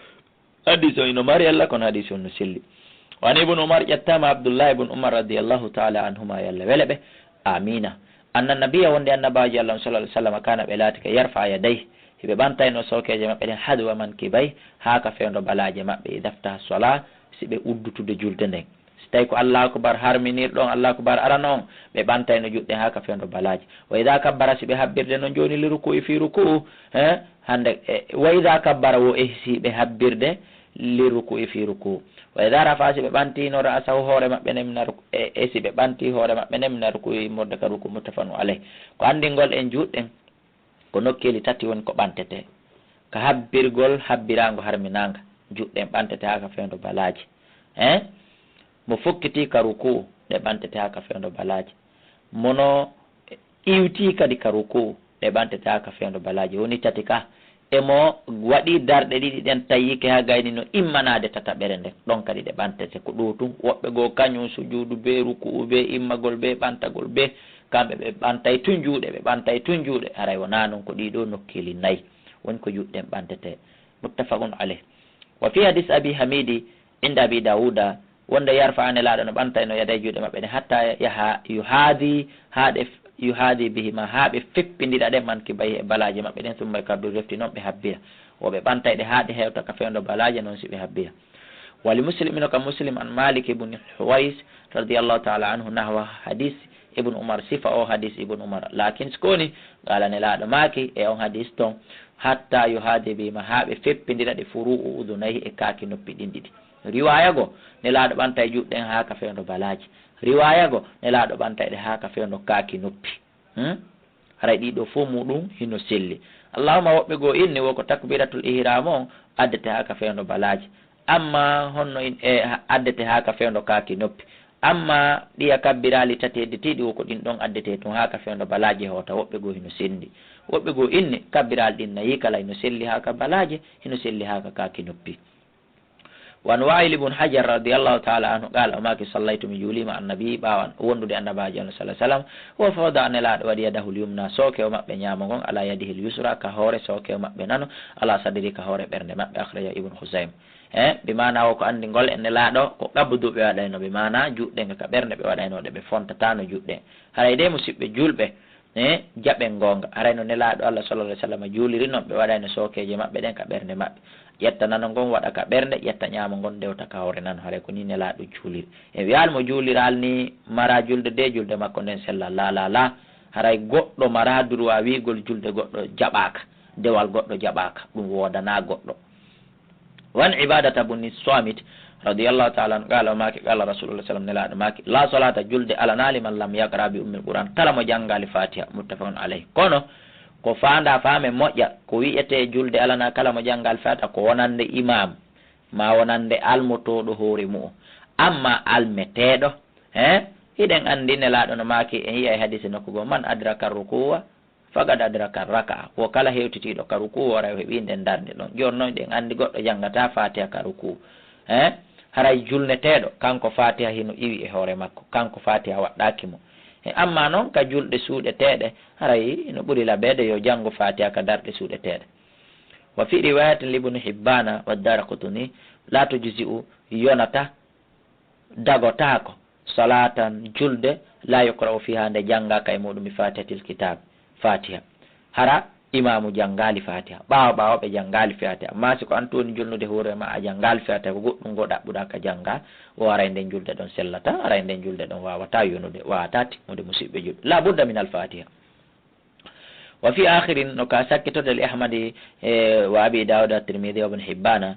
hadiis on ino mari illa, kono hadiis on no selli. Wa an Ibn Umar, ƴettaama Abdullah ibn Umar radiyallahu ta'ala anhuma, yo Allah wele ɓe. Amiina. Anna nabiyya, wonde annabaajo Allah on sallallahu alaihi wasallam, kaana, ɓe laatike, yarfa yadayhi, hiɓe ɓantayno sookeeje maɓɓe ɗen, hadwa mankibay, haa ka fewndo balaaje maɓɓe, idaftaha sola, si ɓe uddutude julde nden. Si tawi ko Allahu akbar harminirɗo on, Allahu akbar arano on, ɓe ɓantayno juuɗe ɗen haa ka fewndo balaaje. Wa idha kabbara, si ɓe habbirde non jooni, li ruku'i, fii ruku'u, eh, hande, eh, wa idha kabbara, wo e si ɓe habbirde, li ruku'i, fii ruku'u. Wa idha rafa'a, si ɓe ɓantino ra'sahu, hoore maɓɓe nden, mina ruku-, e, e si ɓe ɓanti hoore maɓɓe nden, mina ruku'i, immorde ka ruku'u, muttafaqun alayh. Ko anndingol en juuɗe ɗen, ko nokkeeli tati woni ko ɓantetee. Ka habbirgol, habbiraango harminaanga, juuɗe ɗen ɓantetee haa ka fewndo balaaje. Eh? Mo fokkitii ka ruku'u, ɗe ɓantetee haa ka fewndo balaaje. Mo no iwtii kadi ka ruku'u, ɗe ɓantetee haa ka fewndo balaaje. Woni tati ka, e mo waɗi darɗe ɗiɗi ɗen, tayyike haa gayni no immanaade tataɓere nden, ɗon kadi ɗe ɓantetee. Ko ɗo tun, woɓɓe goo kañum sujuudu bee ruku'u bee immagol bee ɓantagol bee, kamɓe ɓe ɓantay tun juuɗe, ɓe ɓantay tun juuɗe, haray wonaa non, ko ɗii ɗoo nokkeeli nayi woni ko juuɗe ɗen ɓantetee. Muttafaqun alayh. Wa fii hadiis Abi Hamidi inda Abi Dawuda, wonde yarfa'ani, Nelaaɗo no ɓantayno yaday, juuɗe maɓɓe ɗen, hatta yaha-, yuhadi, haa ɗe f-, yuhadi bihima, haa ɓe feppindira ɗe, mankibayhi, e balaaje maɓɓe ɗen, summa yukabbir, refti non ɓe habbira. Wo ɓe ɓantay ɗe haa ɗe hewta ka fewndo balaaje, non si ɓe habbira. Wa li Muslim, ino ka Muslim, an Malik ibn Huwais radiyallahu ta'ala anhu, nahwa hadiis Ibn Umar, sifa o hadiis Ibn Umar. Lakin si ko woni, qala, Nelaaɗo maaki e on hadiis ton, hatta yuhadi bihima, haa ɓe feppindira ɗe, furu'u udunayhi, e kaaki noppi ɗin ɗiɗi. Riwaaya goo, Nelaaɗo ɓantay juuɗe ɗen haa ka fewndo balaaje. Riwaaya goo, Nelaaɗo ɓantay ɗe haa ka fewndo kaaki noppi. Hmm? Haray ɗii ɗoo fow muuɗum hino selli. Allahumma woɓɓe goo inni wo ko takbiratul ihram on addete haa ka fewndo balaaje. Amma honno in, e, ha-, addete haa ka fewndo kaaki noppi. Amma ɗiya kabbiraali tati hedditiiɗi wo ko ɗin ɗon addetee tun haa ka fewndo balaaje hoota, woɓɓe goo hino senndi. Woɓɓe goo inni kabbiraali ɗin nayi kala hino selli haa ka balaaje, hino selli haa ka kaaki noppi. Wa an Wa'il ibn Hajar radiyallahu ta'ala anhu qala, o maaki, sallaytu, mi juuli, ma'a annabi, ɓaawo an-, wondude annabaajo on, sallallahu alaihi wasallam, wa fawda, Nelaaɗo waɗi yadahul yumna, sooke o maɓɓe ñaamo ngon, ala yadihil yusra, ka hoore sooke o maɓɓe nano, ala sadri, ka hoore ɓernde maɓɓe, akhrajahu Ibn Khuzaimah. Eh, bi maana o ko anndi ngol e Nelaaɗo, ko qabdu ɓe waɗayno, bi maana juuɗe nga ka ɓernde ɓe waɗayno, ɗe ɓe fontatano juuɗe. Haray de, musiɓɓe julɓe, eh, jaɓen goonga. Haray no Nelaaɗo Allah sallallahu alaihi wasallam juuliri non, ɓe waɗayno sookeeje maɓɓe ɗen ka ɓernde maɓɓe. Ƴetta nano ngon waɗa ka ɓernde, ƴetta ñaamo ngon dewta ka hoore nano. Haray ko ni Nelaaɗo juuliri. E wi'al mo juuliral ni mara julde de, julde makko nden sella. La, la, la. Haray goɗɗo mara droit wi'gol julde goɗɗo jaɓaaka, dewal goɗɗo jaɓaaka. Ɗum woodanaa goɗɗo. Wa an Ibadata bni Samit radiyallahu ta'ala anhu qala, o maaki, qala Rasulullah sallam, Nelaaɗo maaki, la salata, julde alanaa, liman lam yaqra bi ummil Qur'an, kala mo janngaali Fatiha, muttafaqun alayh. Kono ko faandaa faamen moƴƴa, ko wi'etee julde alanaa kala mo janngaali Fatiha, ko wonande imam, maa wonande almotooɗo hoore mu'un. Amma almeteeɗo, he, hiɗen anndi Nelaaɗo no maaki, en yi'a e hadiisi nokku goo, man adraka rukuwa faqad adraka raka'a. Wo kala hewtitiiɗo ka rukuu, haray o heɓii nden darnde ɗon. Jooni non, hiɗen anndi goɗɗo janngataa Fatiha ka rukuu. Eh? Haray julneteeɗo, kanko Fatiha hino iwi e hoore makko. Kanko Fatiha waɗɗaaki mo. E amma non ka julɗe suuɗeteeɗe, haray hino ɓuri labeede yo janngu Fatiha ka darɗe suuɗeteeɗe. Wa fi riwayatin libni Hibbana wa Daraqutni, la tujzi'u, yonata, dagotaako, salatan, julde, la yuqra'u fiha, nde janngaaka e muɗum bi fatihatil kitab, Fatiha. Hara imaamu janngaali Fatiha, ɓaawo ɓaawo ɓe janngaali Fatiha. Amma si ko an tun woni julnude hoore ma, a janngaali Fatiha, ko goɗɗum goo ɗaɓɓuɗaa ka jannga, o haray nden julde ɗon sellata, haray nden julde ɗon waawataa yonude, waawataa timmude, musiɓɓe julɓe. La budda minal Fatiha. Wa fi akhirin, no ka sakkitorde, li Ahmadi, e, wa Abi Dawuda, Tirmidhi, wa Ibn Hibbana,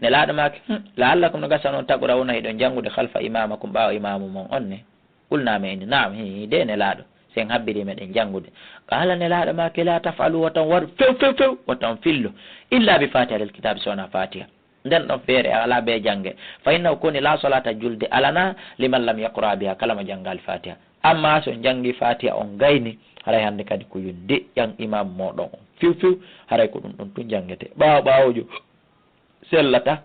Nelaaɗo maaki, "Hmm, la'allakum, no gasa non, taqra'una, hiɗon janngude, khalfa imamakum, ɓaawo imaamu mon on ne?" Qulna, men inni, "Na'am, hii, de Nelaaɗo, si en habbiri meɗen janngude." Qala, Nelaaɗo maaki, "La taf'alu, wota on waɗu few, few, few, wota on fillu, illa bi fatihatil kitab, si wonaa Fatiha." Nden ɗon feere alaa bee jannge. Fa innahu, ko woni, la salata, julde alanaa, liman lam yaqra biha, kala mo janngaali Fatiha. Amma si on janngii Fatiha on gayni, haray hannde kadi ko yo deƴƴan imaamu mooɗon on few few, haray ko ɗum ɗon tun janngetee. Ɓaawo ɓaawojo sellata,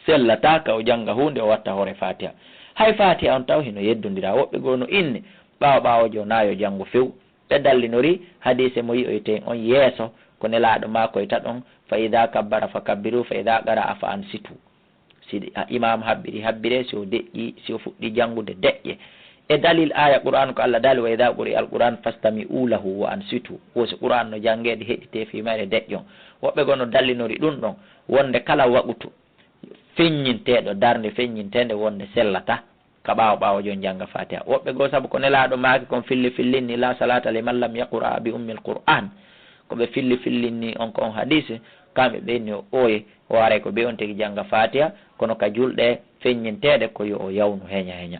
sellata ka o jannga huunde, o watta hoore Fatiha. Hay Fatiha on taw hino yeddondira, woɓɓe goo no inni, ɓaawo ɓaawojo naa yo janngu few. Ɓe dallinori hadiise mo yi'oyten on yeeso, ko Nelaaɗo maakoyta ɗon, "Fa idha kabbara fa kabbiru, fa idha qara'a fa ansitu." Si a-, imaam habbiri, habbire, si o deƴƴi, si o fuɗɗi janngude, deƴƴe. E dalil aaya Qur'aan ko Allah daali, "Wa idha quri'a al-Qur'aan fastami'u lahu wa ansitu." Wo si Qur'aan no janngeede, heɗitee fii mayre, deƴƴon. Woɓɓe goo no dallinori ɗum ɗon, wonde kala waqutu feññinteeɗo, darnde feññinteende, wonde sellata ka ɓaawo ɓaawojo on jannga Fatiha. Woɓɓe goo, sabu ko Nelaaɗo maaki kon filli fillinni, "La salata liman lam yaqra bi ummil Qur'an." Ko ɓe filli fillinni on ko on hadiisi, kamɓe ɓe inni o ɓooyi, o haray ko ɓe on tigi jannga Fatiha, kono ka julɗe feññinteeɗe ko yo o yawnu heña heña.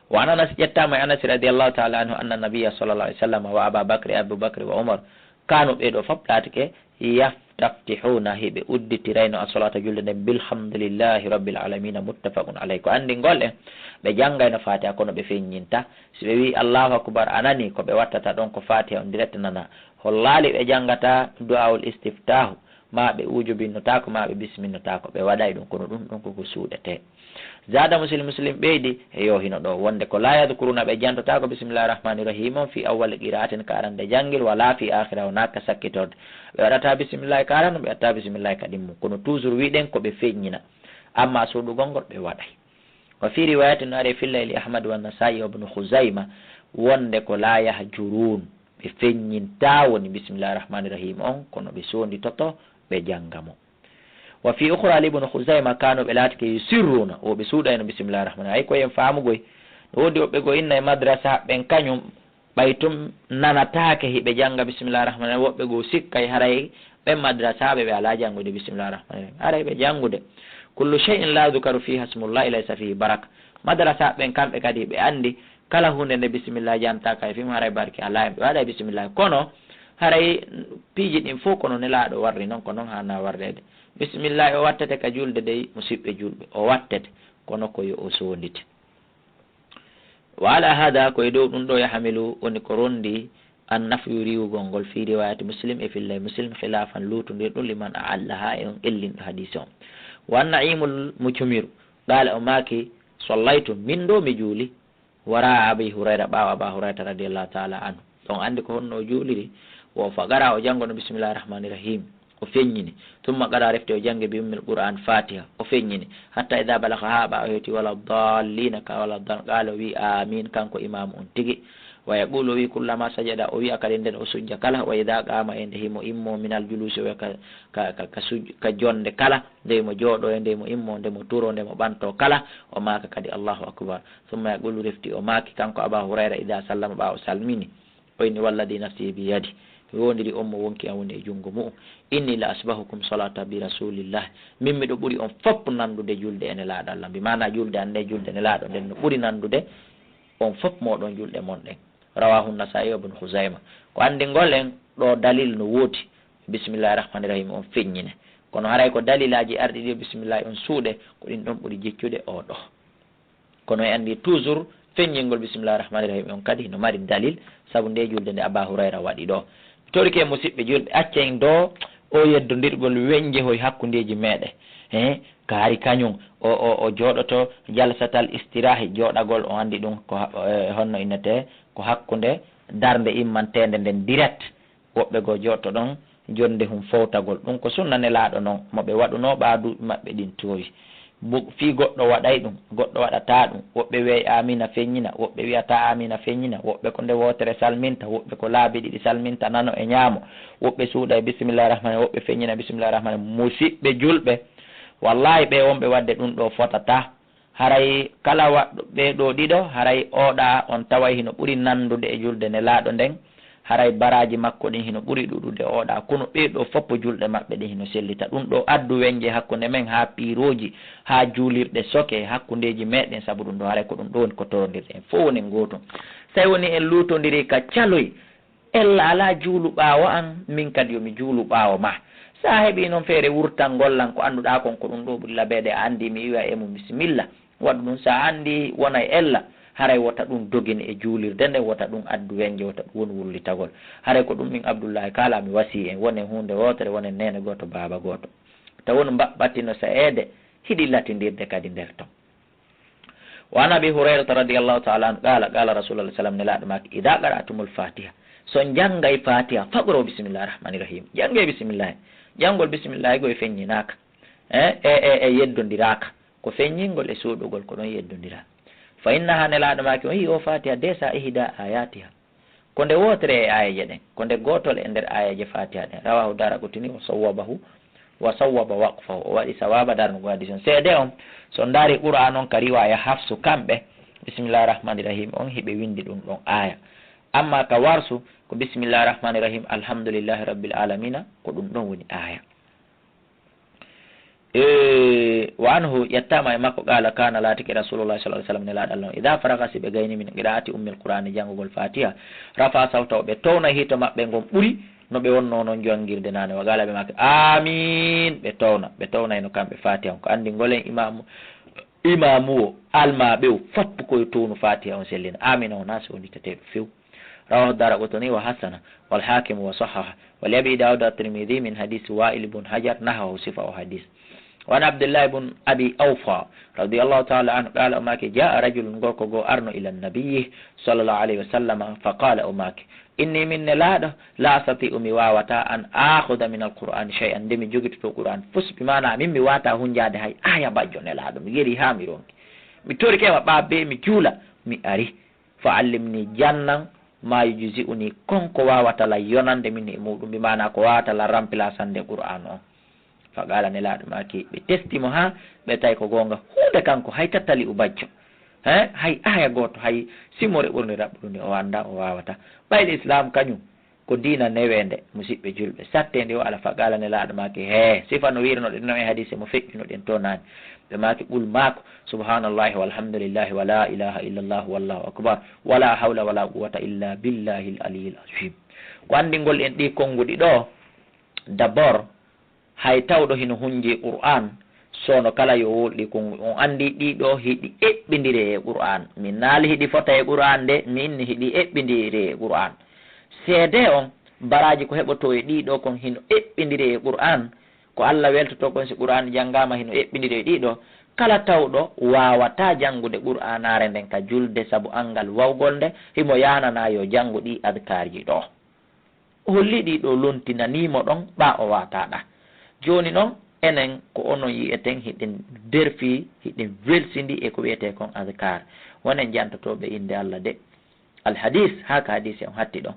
Wa an Anas, ƴettaama e Anas radiyallahu ta'ala anhu, anna nabiyya sallallahu alaihi wasallam wa Aba Bakri, Abu Bakri wa Umar, kanu, ɓee ɗoo fof laatike, yastaftihuna, hiɓe udditirayno as-salata, julde nden, bilhamdulillahi rabbil alamina, muttafaqun alayh. Ko anndingol en, ɓe janngayno Fatiha, kono ɓe feññinta. Si ɓe wi'i Allahu akbar, a nani, ko ɓe wattata ɗon ko Fatiha on direct nana. Hollaali ɓe janngata du'aul istiftahu, maa ɓe uujubinnotaako, maa ɓe bisminnotaako. Ɓe waɗay ɗum, kono ɗum ɗon ko ko suuɗetee. Zada Muslim, Muslim ɓeydi, e yo hino ɗoo, wonde ko la yadhkuruna, ɓe jantotaako bismillahir rahmanir rahim on fi awwal qira'atin, ka arande janngil, wala fi akhira, wonaa ka sakkitorde. Ɓe waɗataa bismillahi ka arano, ɓe waɗataa bismillahi ka ɗimmo. Kono toujours wi'ɗen ko ɓe feññina. Amma suuɗugol ngol ɓe waɗay. Wa fi riwayatin, no ari e fillay li Ahmad wa Nasa'i wa Ibn Khuzayma, wonde ko la yahjurun, ɓe feññintaa woni bismillahir rahmanir rahim on, kono ɓe soonditoto, ɓe jannga mo. Wa fi ukhra li Ibn Khuzayma, kanu, ɓe laatike, yusirruna, wo ɓe suuɗayno bismillahir rahmanir rahim. Ay ko en faamugoy, no woodi woɓɓe goo inna e madrasa, ɓen kañum ɓay tun nanataake hiɓe jannga bismillahir rahmanir rahim, woɓɓe goo sikkay haray ɓen madrasaaɓe ɓe alaa janngude bismillahir rahmanir rahim. Haray ɓe janngude. Kullu shay'in la yudhkaru fiha ismullahi laysa fihi baraka. Madarasaaɓe ɓen kamɓe kadi ɓe anndi kala huunde nde bisimillahi jantaaka e fim haray barki alaa hen, ɓe waɗay bisimillahi. Kono haray piiji ɗin fof kono Nelaaɗo warri noon, ko noon haanaa warreede. Bisimillahi o wattete ka julde dey, musiɓɓe julɓe, o wattete, kono ko yo o soondite. Wa ala hada, ko e dow ɗum ɗo yahamilu woni ko rondi an nafyu riwugol ngol fi riwayati Muslim e fillay Muslim khilafan luutondirɗum liman a'allaha e on ellinɗo hadisi on. Wa an Na'imul Mujmiru qala o maaki sallaytu min ɗo mi juuli wara Abi Hurayra ɓaawo Aba Hurayra radiyallahu ta'ala anhu. On anndi ko honno o juuliri? Wo fa qara o janngono bismillahi rahmani rahim. O feññini. Tumma qara refti o janngi bi ummil Qur'an Fatiha. O feññini. Hatta idha balagha ha ɓa o hewti wala dallina ka wala dal qala o wi amin kanko imaamu on tigi. Wa yaqulu o wi kullama sajada o wi'a kadi nden o sujja kala wa idha qama e nde himo immo minal julusi o wi'a ka, ka, ka, ka, suj, ka jonde kala nde mo jooɗo e nde mo immo nde mo turo nde mo ɓanto kala o maaka kadi Allahu akbar. Summa yaqulu refti o maaki kanko Aba Hurayra idha sallama ɓa o salmini. O inni walladi nafsi bi yadi, mi wondiri on mo wonki an woni e junngo mu'um. Inni la asbahukum salata bi rasulillah, min miɗo ɓuri on fof nanndude julde e Nelaaɗo Allah. Mbi maana julde an nde julde Nelaaɗo nden no ɓuri nanndude on fof mooɗon julɗe mon ɗen. Rawahu Nasa'i wa Ibn Khuzayma. Ko anndingol en ɗo dalil no woodi. Bismillahi rahmani rahim on feññine. Kono haray ko dalilaaji arɗi ɗi bismillahi on suuɗe, ko ɗin ɗon ɓuri jiccude o ɗo. Kono en anndi toujours feññingol bismillahi rahmani rahim on kadi no mari dalil, sabu nde julde nde Aba Hurayra waɗi ɗo. Mi torike musiɓɓe julɓe, accen do o yeddondirgol weñjehoy hakkundeji meɗe. He, kaari kañum o, o, o jooɗoto jalsatal istirahi, jooɗagol o anndi ɗum ko ha-, e, honno innete, ko hakkunde darnde immantende nden direct. Woɓɓe goo jooɗto ɗon jonnde hum fowtagol. Ɗum ko sunna Nelaaɗo non, mo ɓe waɗunoo ɓaa duuɓi maɓɓe ɗin toowi. Bu-, fii goɗɗo waɗay ɗum, goɗɗo waɗataa ɗum. Woɓɓe wi'ay aamiina feññina, woɓɓe wi'ataa aamiina feññina, woɓɓe ko nde wootere salminta, woɓɓe ko laabi ɗiɗi salminta nano e ñaamo, woɓɓe suuɗay bismillaahi rahmaani, woɓɓe feññina bismillaahi rahmaani. Musiɓɓe julɓe, wallaahi ɓe wonɓe waɗde ɗum ɗoo fotataa. Haray kala waɗɗo ɓee ɗoo ɗiɗo, haray ooɗaa on taway hino ɓuri nanndude e julde Nelaaɗo nden, haray baraaji makko ɗin hino ɓuri ɗuuɗude ooɗaa, kono ɓee ɗoo fof julɗe maɓɓe ɗin hino sellita. Ɗum ɗoo addu weñje hakkunde men haa piirooji, haa juulirɗe soke hakkundeeji meɗen, sabu ɗum ɗoo haray ko ɗum ɗoo woni ko torondirɗen, fof wonen gootum. Say woni en luutondirii ka caloy, Ella alaa juulu ɓaawo an, min kadi yo mi juulu ɓaawo maa. So a heɓii noon feere wurtangol lan ko annduɗaa kon, ko ɗum ɗoo ɓuri labeede, a anndii mi wi'a e mum bisimilla. Waɗu ɗum, so a anndii wonay ella, haray wota ɗum dogin e juulirde nden, wota ɗum addu weñje, wota ɗum won wullitagol. Haray ko ɗum min Abdullaahi kaalaa mi wasii en, wonen huunde wootere, wonen neene gooto, baaba gooto. Taw won mbaɓɓatino sa'eede, hiɗi latindirde kadi nder ton. Wa an Abi Hurayrata radiyallahu ta'ala anhu qala, qala Rasulullah sallam, Nelaaɗo maaki, "Idha qara'tumul Fatiha," so on janngay Fatiha, faqra'u bismillahir rahmanir rahim. Janngee bismillah. Janngol bismillah go e feññinaaka. Eh, e, e, e yeddondiraaka. Ko feññingol e suuɗugol ko ɗon yeddondiraa. Fa innaha, Nelaaɗo maaki, o yi o Fatiha, desa ihda ayatiha. Ko nde wootere e aayeeje ɗen, ko nde gootol e nder aayeeje Faatiha ɗen. Rawahu Daraqutni wa sawwabahu, wa sawwaba waqfahu. O waɗi sawaaba darnugo hadiis on. Seede on, so on ndaari Qur'aan on ka riwaaya Hafsu, kamɓe, Bismillaahi Rahmaani Rahiim on, hiɓe winndi ɗum ɗon aaya. Amma ka Warsu, ko Bismillaahi Rahmaani Rahiim, Alhamdulillaahi Rabbil Aalamiina, ko ɗum ɗon woni aaya. E, wa anhu, yettaama e makko, qaala, kaana, laatike, Rasuulullaahi sallallaahu alayhi wa sallam, Nelaaɗo Allah on, idaa faraga, si ɓe gayni min qiraa'ati ummil Qur'aani, janngugol Faatiha, rafa'a sawtahu, ɓe towna hito maɓɓe ngon ɓuri no ɓe wonnoo non janngirde naane, wa qaala, ɓe maaki, "Aamiin," ɓe towna, ɓe townayno kamɓe Faatiha on. Ko anndi ngolen imaamu, imaamu o, almaaɓe o, foppu ko yo townu Faatiha on sellina. Aamiin o, naa si woniteteeɗo few. Rawahu Daraqutni wa hasana, wal Hakim wa sahhaha, wa li Abi Dawud wa Tirmidhi min hadisi Wa'il ibn Hajar nahawahu, sifa o hadis. Wa an Abdullah ibn Abi Awfa radiyallahu ta'ala anhu qala, o maaki, jaa rajulun, gorko goo arno, ila nabiyyi sallallahu alayhi wa sallam, fa qala, o maaki, inni, min Nelaaɗo, la astati'u, mi waawataa, an akhuda min alqur'ani shay'an, nde mi jogitoto Qur'aan fus, bi maana min mi waawataa hunjaade hay aaya bajjo Nelaaɗo, mi yeri haa mi ronki. Mi torike ma ɓaa bee mi juula, mi ari. Fa allimni, jannan, ma yujzi'uni, kon ko waawata lan yonande min e muuɗum, bi maana ko waawata lan remplaçande Qur'aan on. Fa qaala, Nelaaɗo maaki, ɓe testi mo haa ɓe tawi ko goonga, huunde kanko hay tattali u bajjo. He, hay aaya gooto, hay simore ɓurnde raɓɓude o anndaa, o waawataa. Ɓay Lislaam kañum, Ko diina neweende, musiɓɓe julɓe, satteendi o ala. Fa qaala, Nelaaɗo maaki, hee, sifa no wiirnoɗen no e hadiise mo feƴƴunoɗen to naane. Ɓe maaki, qul, maako, subhaanallahi walhamdulillahi wa laa ilaaha illallahu wallahu akbar, wa laa hawla wa laa quwwata illa billahil aliyyil aziim. Ko anndingol en ɗii konnguɗi ɗoo, d'abord, hay tawɗo hino hunji Qur'aan, soono kala yo wowlu ɗii konnguɗi, on anndi ɗii ɗoo hiɗi eɓɓindiri e Qur'aan. Min naali hiɗi fota e Qur'aan de, min hiɗi eɓɓindiri e Qur'aan. Seedee on, baraaji ko heɓotoo e ɗii ɗoo kon hino eɓɓindiri e Qur'aan. Ko Alla weltotoo kon si Qur'aan janngaama hino eɓɓindiri e ɗii ɗoo. Kala tawɗo waawataa janngude Qur'aanaare nden ka julde sabu anngal wawgol nde, himo yaananaa yo janngu ɗii adkaarji ɗoo. O holli ɗii ɗoo lontinanii mo ɗon, ɓaa o waataaɗaa. Jooni non, enen ko onon yi'eten hiɗen derfii, hiɗen welsindii e ko wi'etee kon adkaar. Wonen jantotooɓe innde Alla de. Al hadiis, haa ka hadiisi on hatti ɗon.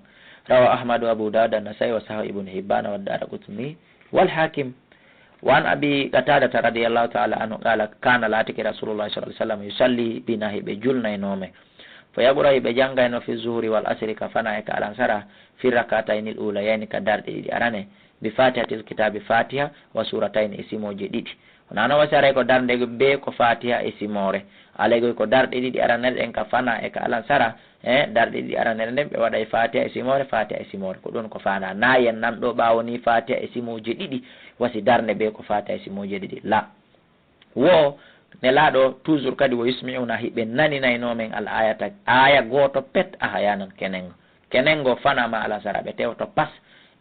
Rawaahu Ahmadu, Abu Daawuda, Nasaa'i, wa sahhahahu Ibnu Hibbaana, wa Daaraqutnii, wal Haakim. Wa an Abi Qataadata radiyallaahu ta'aalaa anhu qaala, kaana, laatike, Rasuulullaahi sallallaahu alayhi wa sallam yusallii binaa, hiɓe julnaynoo men. Fa yaqra'u, hiɓe janngayno, fi zuhri wal asri, ka fanaa e ka alansara, fi rak'ataynil uulayayni, ka darɗe ɗiɗi arane, bi faatihatil kitaabi, faatiha, wa suuratayni, e simooje ɗiɗi. Wonaa no wasi haray ko darnde bee ko faatiha e simoore. Alay ko darɗe ɗiɗi aranere ɗen ka fanaa e ka alansara, eh, darɗe ɗiɗi aranere nden ɓe waɗay faatiha e simoore, faatiha e simoore. Ko ɗun ko fanaa. Naa yen nan ɗoo ɓaawo nii faatiha e simooje ɗiɗi, wasi darnde bee ko faatiha e simooje ɗiɗi. La. Wo Nelaaɗo toujours kadi wo yusmi'una, hiɓe naninaynoo men al ayata, aaya gooto pet, ahyaanan, kenengo. Kenengo fanaa maa alansara, ɓe tewto pas,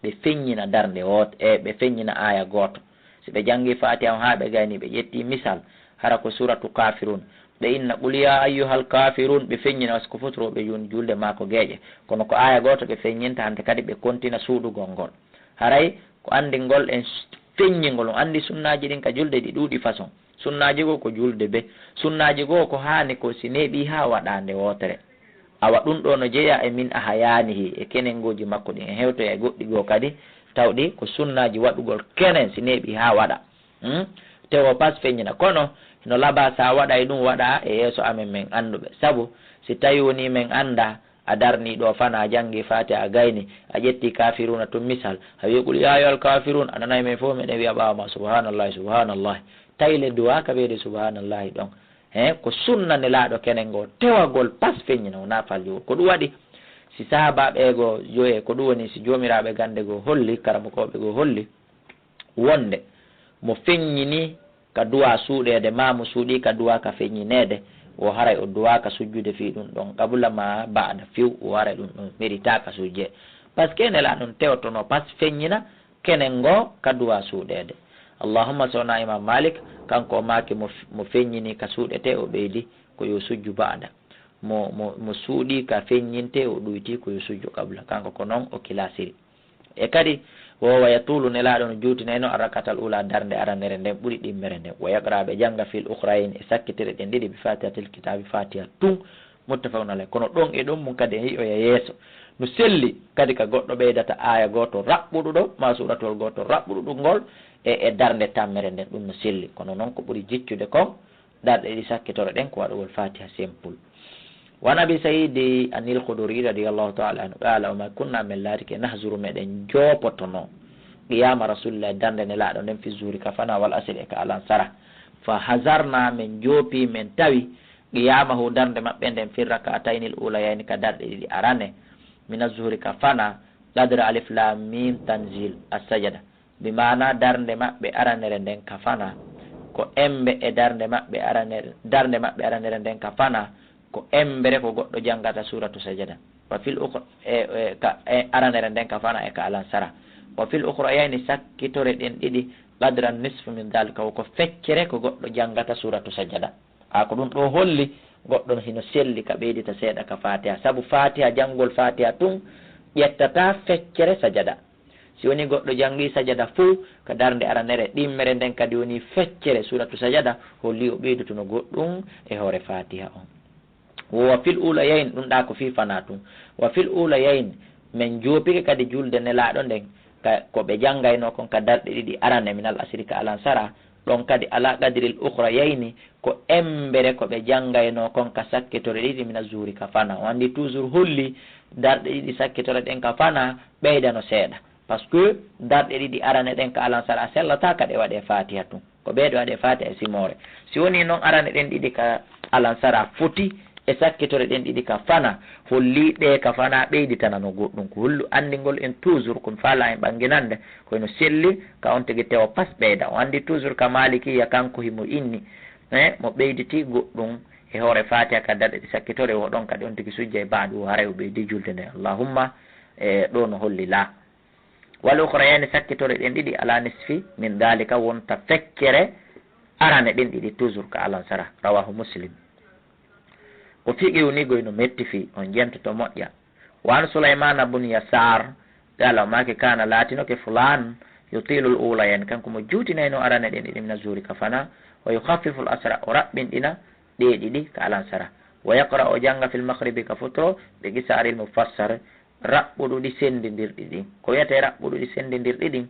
ɓe feññina darnde woot-, e ɓe feññina aaya gooto. Si ɓe janngii Faatiha on haa ɓe gaynii, ɓe ƴettii misal, hara ko suuratu Kaafiruun, ɓe inna, qul yaa ayyuhal kaafiruun, ɓe feññina, wasi ko fototoo ɓe jun-, julde maa ko geeƴe. Kono ko aaya gooto ɓe feññinta, hannde kadi ɓe kontina suuɗugol ngol. Haray ko anndingol en s-, feññingol. On anndi sunnaaji ɗin ka julde ɗi ɗuuɗi façon. Sunnaaji goo ko julde bee. Sunnaaji goo ko haani ko si neeɓii haa waɗaa nde wootere. Awa ɗun ɗoo no jeyaa e min ahyaanihi, e kenengooji makko ɗin. E hewtoya e goɗɗi goo kadi, tawɗi ko sunnaaji waɗugol kenen si neeɓii haa waɗa. Hmm? Tewo pas feññina. Kono hino labaa si a waɗay ɗun waɗa e yeeso amen men annduɓe. Sabu si tawii wonii men anndaa, a darnii ɗoo fanaa, a janngii Faatiha, a gaynii, a ƴettii Kaafiruuna tun misal, a wi'i, qul yaa ayyuhal kaafiruun, a nanay men fow meɗen wi'a ɓaawo maa, subhaanallaahi, subhaanallaahi. Tawi le duwaa ka ɓeyde subhaanallaahi ɗon. He, ko sunna Nelaaɗo kenen goo tewagol pas feññina, wonaa faljugol. Ko ɗun waɗi, si sahaabaaɓe goo joye, ko ɗun woni si joomiraaɓe gannde goo holli, karamokooɓe goo holli, wonde mo feññinii ka duwaa suuɗeede, maa mo suuɗii ka duwaa ka feññineede, wo haray o duwaaka sujjude fii ɗun ɗon, qabla maa ba'da, few, wo haray ɗun ɗon meritaaka sujje. Parce que Nelaaɗo on tewtono pas feññina kenen goo ka duwaa suuɗeede. Allahumma, so wonaa Imaam Maalik, kanko o maaki mo f-, mo feññinii ka suuɗetee, o ɓeydi ko yo sujju ba'da. Mo, mo, mo suuɗii ka feññintee, o ɗuytii ko yo sujju qabla. Kanko ko non o kilaasiri. E kadi, wo wa yatuulu, Nelaaɗo no juutinayno, arrakatal uulaa, darnde aranere nden ɓuri ɗimmere nden. Wa yaqra, ɓe jannga, fil ukhrayayni, e sakkitire ɗen ɗiɗi, bi faatihatil kitaabi, Faatiha tun. Muttafaqun alayh. Kono ɗon e ɗon mun kadi en yi'oya yeeso. No selli kadi ka goɗɗo ɓeydata aaya gooto raɓɓuɗuɗo, maa suuratuwol gooto raɓɓuɗuɗo ngol e, e darnde tammere nden, ɗun no selli. Kono non ko ɓuri jiccude kon, darɗe ɗiɗi sakkitoro ɗen ko waɗugol Faatiha simple. Wa an Abi Sa'iid anil Khudri radiyallaahu ta'aalaa anhu qaala, o maaki, kunnaa, men laatike, nahzuru, meɗen joopotono, qiyaama Rasuulillaahi, darnde Nelaaɗo nden, fi zuhri, ka fanaa, wal asri, e ka alansara. Fa hazarnaa, men joopii, men tawi, qiyaamahu, darnde maɓɓe nden, fi rak'ataynil uulayayni, ka darɗe ɗiɗi arane, mina zuhri, ka fanaa, qadra alif laam miim tanziil, as-sajda. Bi maanaa darnde maɓɓe aranere nden ka fanaa, ko embe e darnde maɓɓe aranere, darnde maɓɓe aranere nden ka fanaa, ko embere ko goɗɗo janngata suuratu sajada. Wa fil ukhra-, e, e, ka, e aranere nden ka fanaa e ka alansara. Wa fil ukhrayayni, sakkitore ɗen ɗiɗi, qadra nisfi min daalika, ko feccere ko goɗɗo janngata suuratu sajada. A ko ɗun ɗoo holli goɗɗo hino selli ka ɓeydita seeɗa ka Faatiha. Sabu Faatiha, janngol Faatiha tun ƴettataa feccere sajada. Si wonii goɗɗo janngii sajada fow ka darnde aranere, ɗimmere nden kadi wonii feccere suuratu sajada, holli o ɓeydutuno goɗɗun e hoore Faatiha on. Wo wa fil uulayayn, ɗun ɗaa ko fii fanaa tun. Wa fil uulayayn, men joopike kadi julde Nelaaɗo nden, ka, ko ɓe janngaynoo kon ka darɗe ɗiɗi arane, minal asri, ka alansara, Ɗon kadi ala qadril ukhrayayni, ko embere ko ɓe janngaynoo kon ka sakkitore ɗiɗi mina zuhri ka fana. On anndi toujours holli darɗe ɗiɗi sakkitore ɗen ka fana ɓeydano seeɗa. Parce que darɗe ɗiɗi arane ɗen ka alansara a sellataa ka ɗe waɗee Fatiha tun. Ko ɓee ɗo waɗee Fatiha e simoore. Si wonii non arane ɗen ɗiɗi ka alansara foti e sakkitore ɗen ɗiɗi ka fana, holli ɗe ka fana ɓeyditanano goɗɗum. Ko hollu anndingol en toujours ko mi faalaa en ɓannginande, ko hino selli ka on tigi tewo pas ɓeyda. On anndi toujours ka Malikiya kanko himo inni, eh, mo ɓeyditi goɗɗum e hoore Fatiha ka darɗe ɗi sakkitore, wo ɗon kadi on tigi sujja e baadu, o haray o ɓeydi julde nde. Allahumma, eh, ɗo no holli la. Wal ukhrayani, sakkitore ɗen ɗiɗi, ala nisfi min dhalika, wonta feccere arane ɗen ɗiɗi toujours ka alansara. Rawahu Muslim. Ko fiqihu ni goy no metti fi, on jentoto moƴƴa. Wa an Sulaymana bun Yasar, qala o maaki kana laatinoke fulan yutilul ulayani, kanko mo juutinayno arane ɗen ɗiɗi mina zuhri ka fana, wa yukhaffifu al asra, o raɓɓinɗina ɗe ɗiɗi ka alansara. Wa yaqra, o jannga fil maghribi ka futuro, bi qisaril mufassar, raɓɓuɗuɗi senndindirɗi ɗin. Ko wiyetee raɓɓuɗuɗi senndindirɗi ɗin,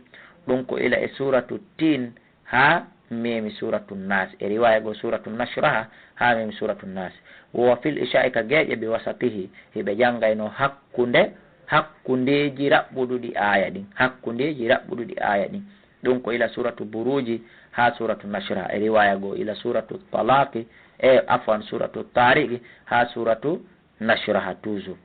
ɗum ko ila e suratu Tin haa memi suratu Nas. E riwaya goo suratu Nashraha haa memi suratu Nas. Wo fil isha'i ka geeƴe bi wasatihi, hiɓe janngayno hakkunde, hakkundeeji raɓɓuɗuɗi aaya ɗin. Hakkundeeji raɓɓuɗuɗi aaya ɗin. Ɗum ko ila suratu Buruji haa suratu Nashraha. E riwaya goo ila suratu Talaqi, e afwan, suratu Tariqi haa suratu Nashraha toujours.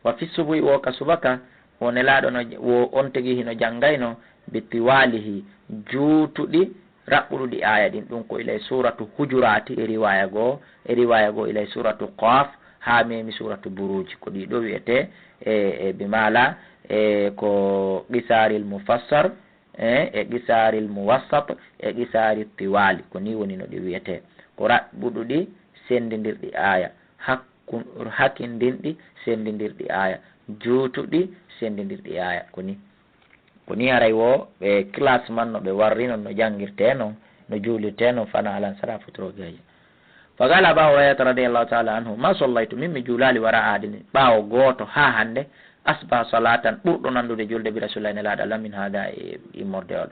Wa fi subuhi, wo ka subaka, wo Nelaaɗo no, wo on tigi hino janngayno bi tiwalihi, juutuɗi, raɓɓuɗuɗi aaya ɗin. Ɗum ko ilay suratu Hujurati e riwaya goo, e riwaya goo ilay suratu Qaf, haa memi suratu Buruji. Ko ɗi ɗo wiyetee, e, e, bi maana, e, ko qisaril mufassar, e, e qisaril muwassat, e qisari tiwali. Ko ni woni no ɗi wiyetee. Ko raɓɓuɗuɗi senndindirɗi aaya. Hakku-, hakindinɗi senndindirɗi aaya. Juutuɗi senndindirɗi aaya. Ko ni. Ko ni haray wo ɓe classe man no ɓe warri non, no janngirtee non, no juulirtee non, fana alansara futuro geeƴe. Fa qala Abu Hurayrata radiyallahu ta'ala anhu, ma sallaytu, min mi juulaali wara ahadin, ɓaawo gooto haa hannde, asbaha salatan, ɓurɗo nanndude julde bi Rasulillahi Nelaaɗo Allah min hada e immorde oɗo.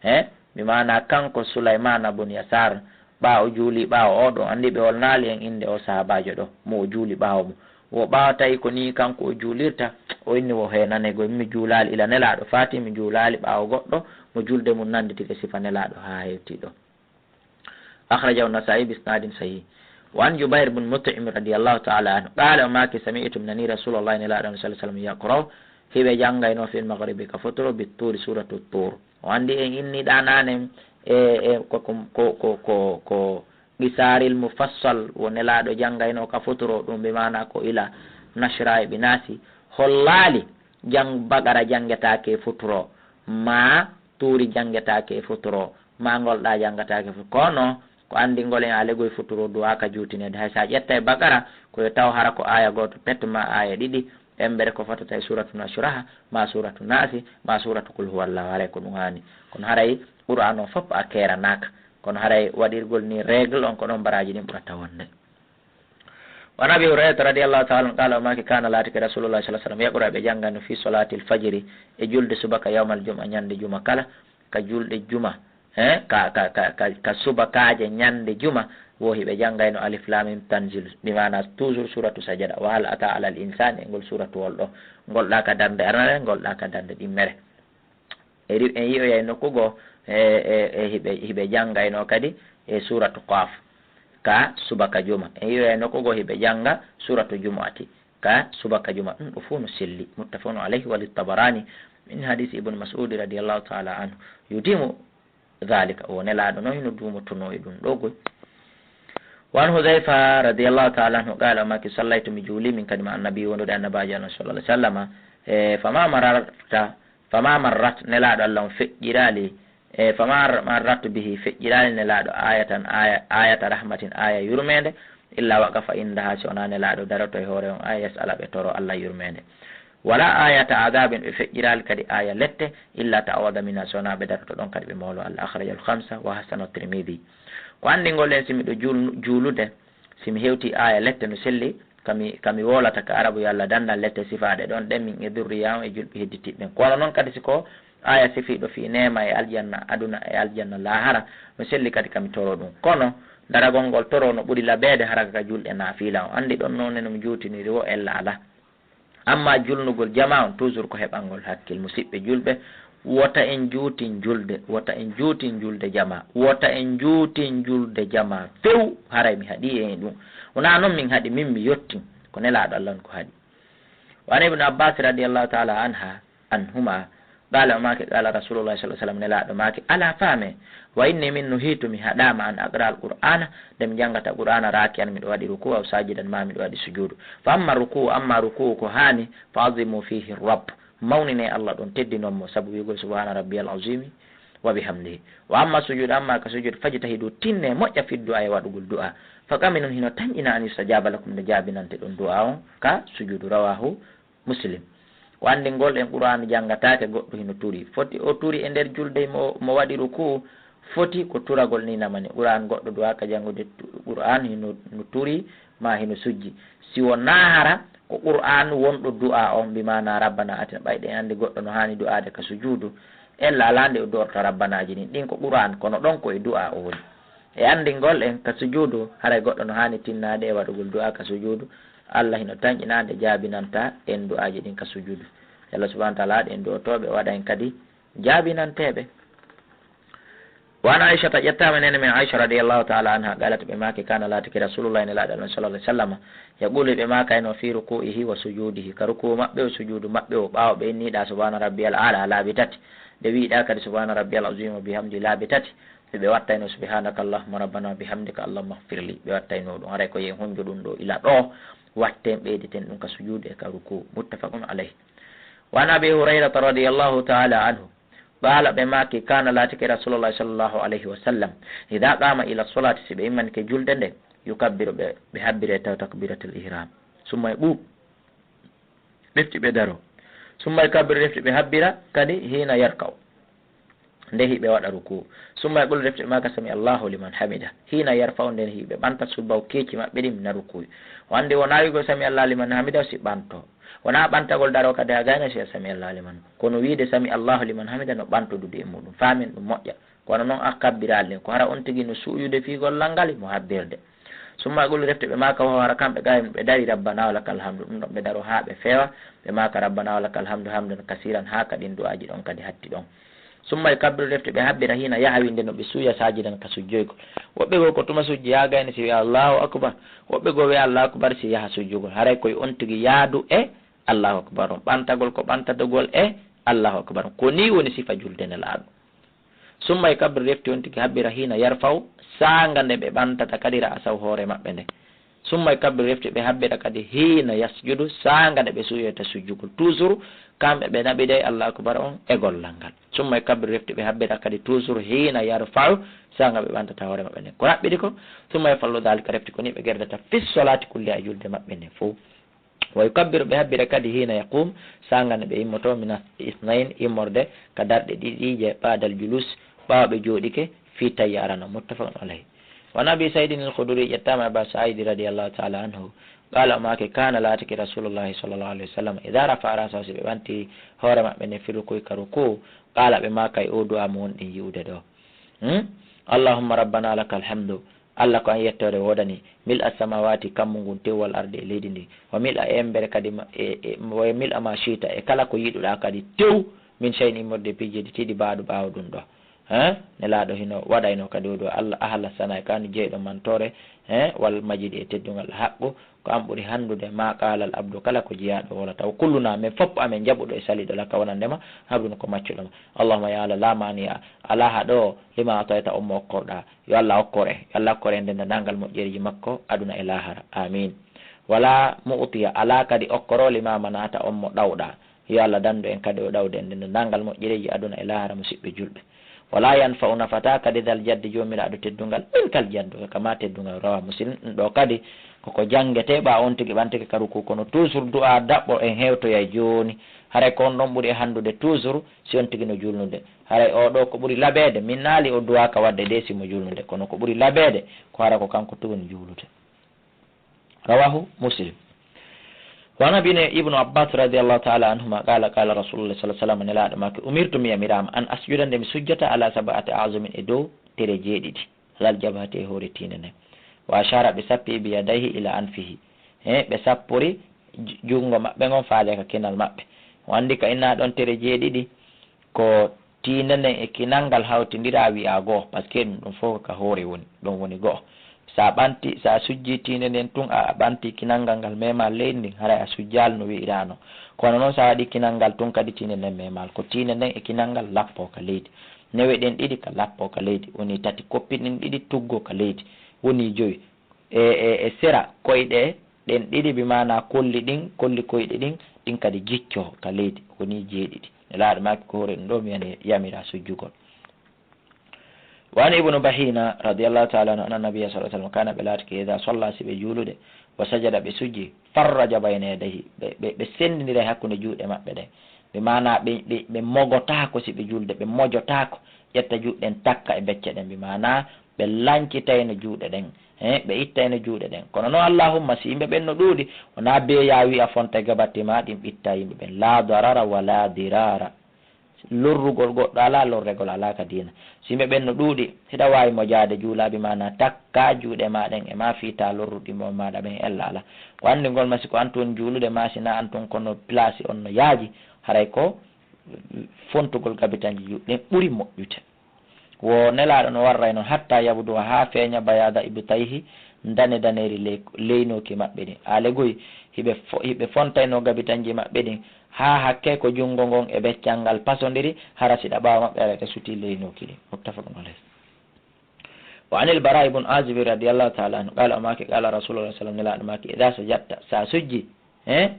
He, bi maana kanko Sulaymana bun Yasar, ɓaawo juuli ɓaawo oɗo, anndi ɓe wolnaali en innde o sahabaajo ɗo, mo o juuli ɓaawo mo. Wo ɓaawo tawi ko ni kanko o juulirta, o inni wo he nane go, mi juulaali ila Nelaaɗo, faati mi juulaali ɓaawo goɗɗo, mo julde mum nannditike sifa Nelaaɗo haa hewti ɗo. Akhrajahu Nasa'i bi isnadin sahih. Wa an Jubair bin Mut'im radiyallahu ta'ala anhu. Qala, o maaki, sami'tu, mi nani Rasulullah, Nelaaɗo sallallahu alaihi wasallam, yaqra'u, hiɓe janngayno fil maghribi ka fotoro bi turi, suratu Tur. O anndi en inni ɗa nane, e, e, ko, ko, ko, ko, ko, ko qisaril mufassal wo Nelaaɗo janngayno ka fotoro ɗum, bi maana ko ila Nashra e Binasi. Hollaali jang-, Baqara janngetaake e fotoro, ma Tuuri janngetaake e fotoro, ma ngol ɗa janngetaake fo-, kono ko anndingol en alegol futuro duwaaka juutineede. Hay so a ƴetta e Baqara, ko yo taw hara ko aaya gooto pet ma aaya ɗiɗi, embere ko fotata e Suuratu Nashraha, ma Suuratu Naasi, ma Suuratu Qul Huwallahu, haray ko ɗum haani. Kono haray Qur'aan o fof a keeranaaka. Kono haray waɗirgol ni règle on, ko ɗon baraaji ɗin ɓurata wonde. Wa an Abi Hurayrata radiyallahu ta'ala anhu qala, o maaki, kana, laatike Rasulullah sallallahu alaihi wasallam yaqra'u, ɓe janngano fi salatil fajri, e julde subaka, yawmal jum'a, ñande juma kala, ka julɗe juma, he, ka, ka, ka, ka, ka subakaaje ñande juma, wo hiɓe janngayno Alif Lam Mim Tanzil, bi maana toujours suratu Sajada, wa hal ata alal insani, e ngol suratuwol ɗo, ngol ɗa ka darnde aranere, ngol ɗa ka darnde ɗimmere. E ri-, en yi'oyay nokku goo, e, e, e hiɓe, hiɓe janngayno kadi e suratu Qaf, ka subaka juma. En yi'oyay nokku goo hiɓe jannga suratu Jumu'ati, ka subaka juma. Ɗum ɗo fof no selli. Muttafaqun alayhi wa li Tabarani min hadisi Ibn Mas'ud radiyallahu ta'ala anhu. Yudimu dhalika. O Nelaaɗo no hino duumotonoo e ɗum ɗo goy. Wa an Hudhayfa radiyallahu ta'ala anhu qala, o maaki, sallaytu, mi juuli min kadi ma annabi, wondude annabaajo Allah sallallahu alaihi wasallam. E, fama mararta, fama marrat, Nelaaɗo Allah on feƴƴiraali. E, fama marrat bihi, feƴƴiraali Nelaaɗo ayatan, aya, ayata rahmatin, aya yurmeende, illa waqafa indaha, si wona Nelaaɗo daroto e hoore on aya, yas'ala, ɓe toro Allah yurmeende. Wala ayata adabin, ɓe feƴƴiraali kadi aya lette, illa ta'awada minha, si wona ɓe daroto ɗon kadi ɓe moolo Allah. Akhrajal khamsa wa hasanahu Tirmidhi. Ko anndingol en, si miɗo juul-, juulude, si mi hewti aya lette no selli, kami, kami wolata ka Arabu, yo Allah dandan lette sifaaɗe ɗon ɗen, min e durriya on e julɓe hedditiɓe ɓen. Kono noon kadi si ko Aya sifiiɗo fii neema e aljanna aduna e aljanna laahara, no selli kadi ka mi toroo ɗum. Kono daragol ngol toroo no ɓuri labeede hara ka julɗe naafiila. On anndi ɗon noone no mi juutiniri woo ella alaa. Amma julnugol jamaa on, toujours ko heɓangol hakkil. Musiɓɓe julɓe, wota en juutin julde, wota en juutin julde jamaa, wota en juutin julde jamaa few, haray mi haɗii en e ɗum. Wonaa non min haɗi, min mi yottin, ko Nelaaɗo Alla on ko haɗi. Wa an Ibn Abbas radiyallahu ta'ala anha, anhuma, qala, o maaki, qala Rasulullah sallallahu alaihi wasallam, Nelaaɗo maaki, ala faame, wa inni, min nuhitu, mi haɗaama, an aqra al-Qur'ana, nde mi janngata Qur'aana, raaki'an, miɗo waɗi ruku, aw sajidan, ma miɗo waɗi sujuudu. Fa amma ruku, amma ruku ko haani, fa azimu fihi rabb, mawnine Allah ɗon, teddinon mo, sabu wi'ugol subhana rabbiyal azimi wa bihamdihi. Wa amma sujuud, amma ka sujuud, fajtahidu, tinne, moƴƴa, fi du'a, e waɗugol du'a. Fa qaminun, hino tanƴina, an yustajaba lakum, nde jaabinante ɗon du'a on ka sujuudu. Rawahu Muslim. Ko anndingol en Qur'aanu janngataake goɗɗo hino turi. Foti o turi e nder julde mo, mo waɗi rukuu, foti ko turagol ni namani. Qur'aan goɗɗo duwaaka janngude tu-, Qur'aan hino, no turi maa hino sujji. Si wonaa hara ko Qur'aan wonɗo du'aa on, bi maanaa Rabbana atina, ɓay ɗen anndi goɗɗo no haani du'aade ka sujuudu, ella alaa nde o du'orta Rabbanaaji ɗin. Ɗin ko Qur'aan, kono ɗon ko e du'aa o woni. E anndingol en ka sujuudu, haray goɗɗo no haani tinnaade e waɗugol du'aa ka sujuudu. Allah hino tanƴinaa nde jaabinanta en du'aaji ɗin ka sujuudu. Yo Allah subhanahu wa ta'ala haɗ en du'otooɓe, o waɗa en kadi jaabinanteeɓe. Wa an Aishata, ƴettaama nene men Aisha radiyallahu ta'ala anha, qalat, ɓe maaki, kana laatike Rasulullah, Nelaaɗo Allah sallallahu alaihi wasallam, yaqulu, ɓe maakayno, fi ruku'ihi wa sujudihi, ka rukuu maɓɓe o sujuudu maɓɓe o, ɓaawo ɓe inniɗaa subhana rabbiyal a'la laabi tati, ɓe wi'iɗaa kadi subhana rabbiyal azim wa bihamdi laabi tati, ɓe wattayno subhanaka allahumma rabbana wa bihamdika allahumma ighfirli, ɓe wattayno ɗum. Haray ko yen honjo ɗum ɗo ila ɗo, watten ɓeyditen ɗum ka sujuudu e ka rukuu. Muttafaqun alayh. Wa an Abi Hurayrata radiyallahu ta'ala anhu, qala, ɓe maaki, kana laatike Rasulullah sallallahu alayhi wa sallam, idha qama ila salati, si ɓe immanike julde nde, yukabbiru, ɓe, ɓe habbire taw takbiratul ihram. Summa e ɓu refti ɓe daro. Summa yukabbiru, refti ɓe habbira kadi hina yarka'u, nde hiɓe waɗa rukuu. Summa yaqulu, refti ɓe maaka, sami Allahu liman hamida, hina yarfa'u, nden hiɓe ɓanta subaw keeci maɓɓe ɗin mina rukuu. O anndi wonaa wi'ugol sami Allahu liman hamida si ɓanto. Wonaa ɓantagol daro kadi a gayna si a sami Allahu liman. Kono wi'ude sami Allahu liman hamida no ɓantodude e muɗum. Faamen ɗum moƴƴa. Kono non a kabbiraali ɗin, ko hara on tigi no suuyude fii gollal ngal, mo habbirde. Summa yaqulu, refti ɓe maaka, wa huwa, hara kamɓe gaa ɓe dari, rabbana wa lakal hamdu, ɗum ɗon ɓe daro haa ɓe feewa, ɓe maaka, rabbana wa lakal hamdu, hamdan kasiran, haa ka ɗin du'aaji ɗon kadi hatti ɗon. Summa yukabbiru, refti ɓe habbira, hina yahwi, nde no ɓe suuya, sajidan, ka sujjoygol. Woɓɓe goo ko tuma sujji haa gayni si wi'a Allahu akbar, woɓɓe goo wi'a Allahu akbar si yaha sujjugol. Haray koye on tigi yaadu e Allahu akbar on, ɓantagol ko ɓantadogol e Allahu akbar on. Ko nii woni sifa julde Nelaaɗo. Summa yukabbiru, refti on tigi habbira, hina yarfa'u, saanga nde ɓe ɓantata kadi ra'sahu, hoore maɓɓe nde. Summa yukabbiru, refti ɓe habbira kadi hina yasjudu, saanga nde ɓe suuyoyta sujjugol. Toujours kamɓe ɓe naɓiday Allahu akbar on e gollal ngal. Summa yukabbiru, refti ɓe habbira kadi toujours hina yarfa'u, saanga ɓe ɓantata hoore maɓɓe nde. Ko raɓɓiɗi ko, summa yaf'alu dhalika, refti ko nii ɓe gerdata fi salati kulliha, e julde maɓɓe nde fow. Wa yukabbiru, ɓe habbira kadi hina yaqum, saanga nde ɓe immoto, mina isnayn, immorde ka darɗe ɗiɗi je ba'dal julus, ɓaawo ɓe jooɗike fii tayya arano. Muttafaqun alayh. Wa an Abi Sa'idin al-Khudri, ƴettaama Aba Sa'idi radiyallahu ta'ala anhu, qala, o maaki, kana, laatike Rasulullahi sallallahu alayhi wa sallam, idha rafa'a ra'sahu, si ɓe ɓanti hoore maɓɓe nde, fi rukui, ka rukuu, qala, ɓe maakay o du'aa mo wonɗen yi'ude ɗo. Hmm? Allahumma rabbana lakal hamdu, Alla ko an yettoore woodani, mil'a samawati, kammu ngun tew, wal ardi, e leydi ndi, wa mil'a, e embere kadi ma-, e, e, wa mil'a ma shi'ta, e kala ko yiɗuɗaa kadi tew, min shay'in, immorde e piiji ɗi tiiɗi, ba'du, ɓaawo ɗum ɗo. Hein? Nelaaɗo hino waɗayno kadi o ɗo Alla, ahla sana'i, kanu jeyɗo mantoore, hein? Wal majidi, e teddungal, haqqu, ko an ɓuri hanndude, ma qala al abdu, kala ko jiyaaɗo wolata, wa kulluna, men fof amen jaɓuɗo e saliiɗo, laka, wonande ma, abdun, ko maccuɗo ma. Allahumma, ya Alla, la mani'a, alaa haɗoowo, lima atayta, on mo okkorɗaa. Yo Alla okkor en, yo Alla okkor en denndaangal moƴƴereeji makko aduna e laahara. Amin. Wala mu'tiya, alaa kadi okkoroowo, lima mana'ta, on mo ɗawɗaa. Yo Alla danndu en kadi o ɗawde en denndaangal moƴƴereeji aduna e laahara, musiɓɓe julɓe. Wala yanfa'u, nafataa kadi, dhal jaddi, joomiraaɗo teddungal, minkal jaddu, ka ma teddungal. Rawa Muslim. Ɗum ɗo kadi koko janngetee ɓaa on tigi ɓantike ka rukuu, kono toujours du'aa daɓɓo en hewtoyay jooni. Haray ko on ɗon ɓuri e hanndude toujours si on tigi no juulnude. Haray oo ɗoo ko ɓuri labeede, min naali o duwaaka waɗde de si mo juulnude, kono ko ɓuri labeede ko hara ko kanko tigi no juulude. Rawahu Muslim. Wa an ibni, Ibnu Abbas radiyallahu ta'ala anhuma qala, qala Rasulullah sallallahu alaihi wasallam, Nelaaɗo maaki, umirtu, mi yamiraama, an asjuda, nde mi sujjata, ala sab'ati a'zumin, e dow tere jeeɗiɗi, alal jabhati, e hoore tiinde nden. Wa ashara, ɓe sappi, bi yadayhi ila anfihi, he ɓe sappori ju-, junngo maɓɓe ngon faade ka kinal maɓɓe. O anndi ka inna ɗon tere jeeɗiɗi, ko tiinde nden e kinal ngal hawtindira wi'a go'o, parce que ɗum ɗon fof ka hoore woni, ɗon woni go'o. Sa ɓanti, sa sujji tiinde nden tun, a ɓanti kinal ngal, ngal mema leydi ndin, haray a sujjaali no wi'irano. Kono non sa waɗi kinal ngal tun kadi tiinde nden memal, ko tiinde nden e kinal ngal lappo ka leydi. Newe ɗen ɗiɗi ka lappo ka leydi, woni tati, koppi ɗin ɗiɗi tuggo ka leydi, woni jowi. E, e, e sera koyɗe ɗen ɗiɗi, bi maana kolli ɗin, kolli koyɗe ɗin, ɗin kadi jicco ka leydi, woni jeeɗiɗi. Nelaaɗo maaki ko hoore ɗum ɗo mi yani-, yamira sujjugol. Wa an Ibnu Bahina radiyallahu ta'ala anhu, anna Nabiyya sallallahu alaihi wasallam kana, ɓe laatike, idha salla, si ɓe juulude, wa sajada, ɓe sujji, farraja bayna yadayhi, ɓe, ɓe, ɓe senndindira e hakkunde juuɗe maɓɓe ɗen. Bi maana ɓe, ɓe, ɓe mogotaako si ɓe juulde, ɓe mojotaako, ƴetta juuɗe ɗen takka e becce ɗen. Bi maana ɓe lancitayno juuɗe ɗen, he, ɓe ittayno juuɗe ɗen. Kono non, Allahumma, si yimɓe ɓen no ɗuuɗi, wonaa bee yaa wi'a fonta gabatti ma, ɗin ɓitta yimɓe ɓen. La darara wa la dirara. Lorrugol goɗɗo alaa, lorregol alaa ka diina. Si yimɓe ɓen no ɗuuɗi, hiɗa waawi mojaade juulaa, bi maana takka juuɗe ma ɗen e ma fii taa lorru ɗimmo maaɗa ɓen, ella alaa. Ko anndingol ma, si ko an tun juulude ma, si na an tun kono place on no yaaji, haray ko fontugol gabitanji juuɗe ɗen ɓuri moƴƴude. Wo Nelaaɗo no warray non, hatta yabduwa, haa feeña, bayaada ibtayhi, dane daneeri ley-, leynooki maɓɓe ɗin. Aale goy, hiɓe fo-, hiɓe fontayno gabitanji maɓɓe ɗin, haa hakke ko junngo ngon e beccal ngal pasondiri, hara siɗa ɓaawo maɓɓe, aray ɓe sutii leynooki ɗin. Muttafaqun alayh. Wa anil Bara ibn Azib radiyallahu ta'ala anhu, qala, o maaki, qala Rasulullah sallallahu alaihi wasallam, Nelaaɗo maaki, idha sajadta, sa sujji, eh?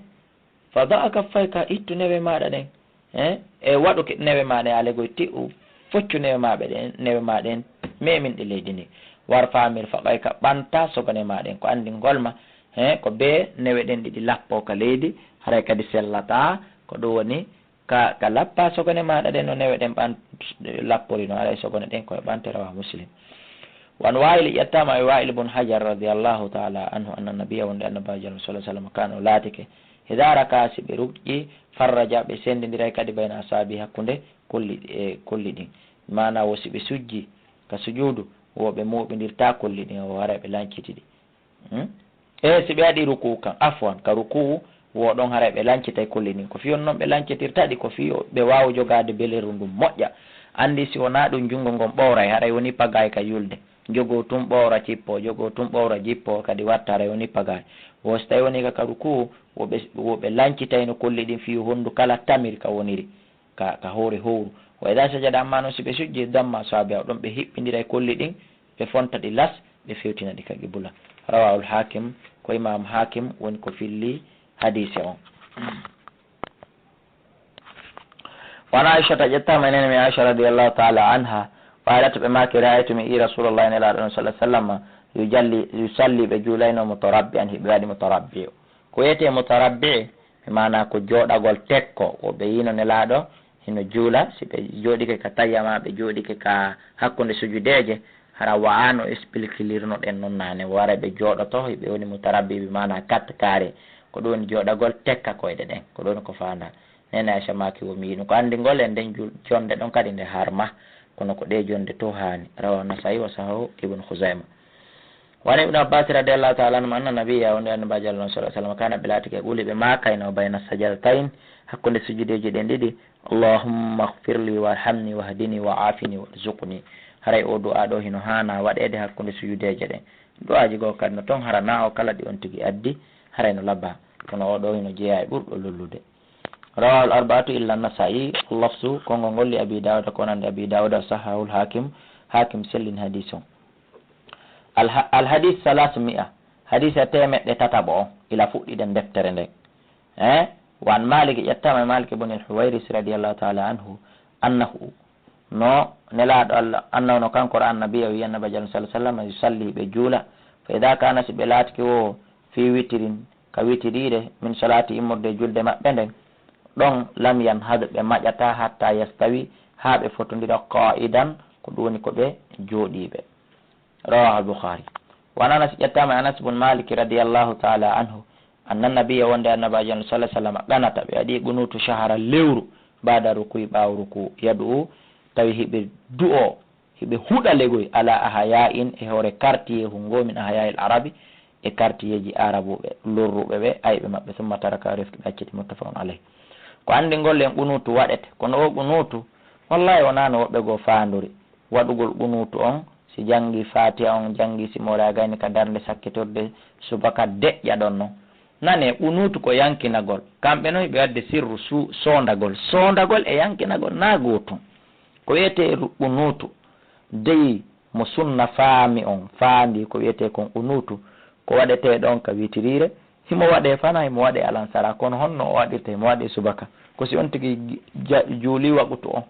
Fada kaffayka, ittu newe maaɗa ɗen, eh? E waɗu ke-, newe maaɗa ɗen, aale goy, ti-, u-, foccu newe maaɓe ɗen, newe maaɗa ɗen, memin ɗe leydi ndi. Warfa mirfaqayka, ɓanta sogone maaɗa ɗen, ko anndingol ma, eh? Ko bee newe ɗen ɗiɗi lappo ka leydi, haray kadi sellataa, ko ɗum woni ka, ka lappa sogone maaɗa ɗen no newe ɗen ɓan-, lappori no, haray sogone ɗen koye ɓante, rawahu Muslim. Wa an Wa'il, ƴettaama e Wa'il bun Hajar radiyallahu ta'ala anhu, anna Nabiyya, wonde Annabaajo sallallahu alaihi wasallam, kana, o laatike, idha raka, si ɓe rukƴi, farraja, ɓe sendindiray kadi bayna asaabi, hakkunde kolli, e kolli ɗin. Maana wo si ɓe sujji ka sujuudu, wo ɓe mooɓindirtaa kolli ɗin, o haray ɓe lanciti ɗi. Hmm? E si ɓe waɗi rukuu kan, afwan, ka rukuu wo ɗon haray ɓe lancitay kolli ɗin. Ko fii on non ɓe lancitirta ɗi, ko fii o-, ɓe waawa jogaade beleru ndun moƴƴa. Anndi si wonaa ɗun junngo ngon ɓooray, haray woni pagaay ka yulde. Jogoo tun ɓoora cippoo, jogoo tun ɓoora jippoo, kadi watta haray woni pagaay. Wo si tawi woni ka, ka rukuu, wo ɓe, wo ɓe lancitayno kolli ɗin fii honndu kala tamir ka woniri. Ka, ka hoore howru. Wa idha sajada, amma non si ɓe sujji, damma asaabi'a, ɗon ɓe hiɓɓindira e kolli ɗin, ɓe fonta ɗi las, ɓe fewtina ɗi ka qibla. Rawahul Hakim, ko Imam Hakim woni ko filli hadiise on. Wa an Aishata, ƴettaama e neene men Aisha radiyallahu ta'ala anha, qalat, ɓe maaki, ra'aytu, mi yi'i Rasulullah, Nelaaɗo on sallallahu alaihi wasallam, yujalli, yusalli, ɓe juulayno mutarabbi'an, hiɓe waɗi mutarabbi'u. Ko wiyetee mutarabbi'i, bi maana ko jooɗagol tekko, wo ɓe yiino Nelaaɗo hino juula, si ɓe jooɗike ka tayya maa ɓe jooɗike ka hakkunde sujudeeje, hara wa'ano expliquer-lir-noɗen non naane, wo haray ɓe jooɗoto, hiɓe woni mutarabbi, bi maana quatre carré, ko ɗum woni jooɗagol tekka koyɗe ɗen, ko ɗum woni ko faandaa. Neene Aisha maaki, wo mi yi'i ɗum, ko anndingol e nden jul-, jonnde ɗon kadi nde harma, kono ko ɗee jonnde to haani, rawahu Nasaa'i wa sahahahu Ibn Khuzaima. Wa an Ibn Abbas radiyallahu ta'ala anhuma anna Nabiyya, wonde Annabaajo Allah sallallahu alaihi wasallam, kana, ɓe laatike, quli, ɓe maakayno, bayna sajadatayn, hakkunde sujudeeji ɗen ɗiɗi, Allahumma ighfir li warhamni wahdini wa'afini warzuqni. Haray oo du'aa ɗoo hino haanaa waɗeede hakkunde sujudeeje ɗen. Du'aaji goo kadi no ton, hara naa o kala ɗi on tigi addi, haray no labaa. Kono oo ɗoo hino jeyaa e ɓurɗo lollude. Rawahul arba'atu illa Nasaa'i, lafsu, konngol ngol, li Abi Daawuda, ko nande Abi Daawuda, sahhahul Haakim, Haakim sellini hadiis on. Al-, al-hadiis salasu mi'a, hadiise teemeɗɗe tataɓo on, ila fuɗɗiɗen deftere nden. Eh? Wa an Maalik, ƴettaama e Maalik ibn al-Huwayris radiyallahu ta'ala anhu, annahu, no Nelaaɗo Allah, annahu, no kanko, ra'a an-nabiyya, o yi'i Annabaajo sallallahu alaihi wasallam, yusalli, ɓe juula, fa idha kaana, si ɓe laatike wo fii witirin, ka witiriire, min salaati, immorde e julde maɓɓe nden, ɗon, lam yanhad, ɓe maƴataa, hatta yastawi, haa ɓe fotondira, qaa'idan, ko ɗum woni ko ɓe jooɗiiɓe. Rawahu al-Bukhari. Wa an Anas, ƴettaama e Anas bun Malik radiyallahu ta'ala anhu, Annan nabiya wonde annabaajo on sallallahu alaihi wasallam qanata, ɓe waɗi qunutu shahara lewru, ba'da ruku'i, ɓaawo ruku'u, yad'u, tawi hiɓe du'o, hiɓe huɗa legoy, ala ahya'in, e hoore quartier hungo min ahya'il arabi, e quartierji arabuɓe, lorruɓe ɓe, ayɓe maɓɓe, summa taraka, refti ɓe acciti, muttafaqun alayh. Ko anndingol en qunutu waɗete, kono o qunutu, wallahi wonaa no woɓɓe goo faandori. Waɗugol qunutu on, si janngi Fatiha on, janngi si moora gayni ka darnde sakkitorde subaka deƴƴa ɗon non. Nane, qunutu ko yankinagol. Kamɓe non ɓe waɗde sirru su-, soondagol. Soondagol e yankinagol na gootum. Ko wiyetee ru-, qunutu, dey mo sunna faami on, faandi ko wiyetee kon qunutu, ko waɗetee ɗon ka witiriire, himo waɗee fana, himo waɗee alansara, kono honno o waɗirta? Himo waɗee subaka. Ko si on tigi ja-, juuli waqutu on,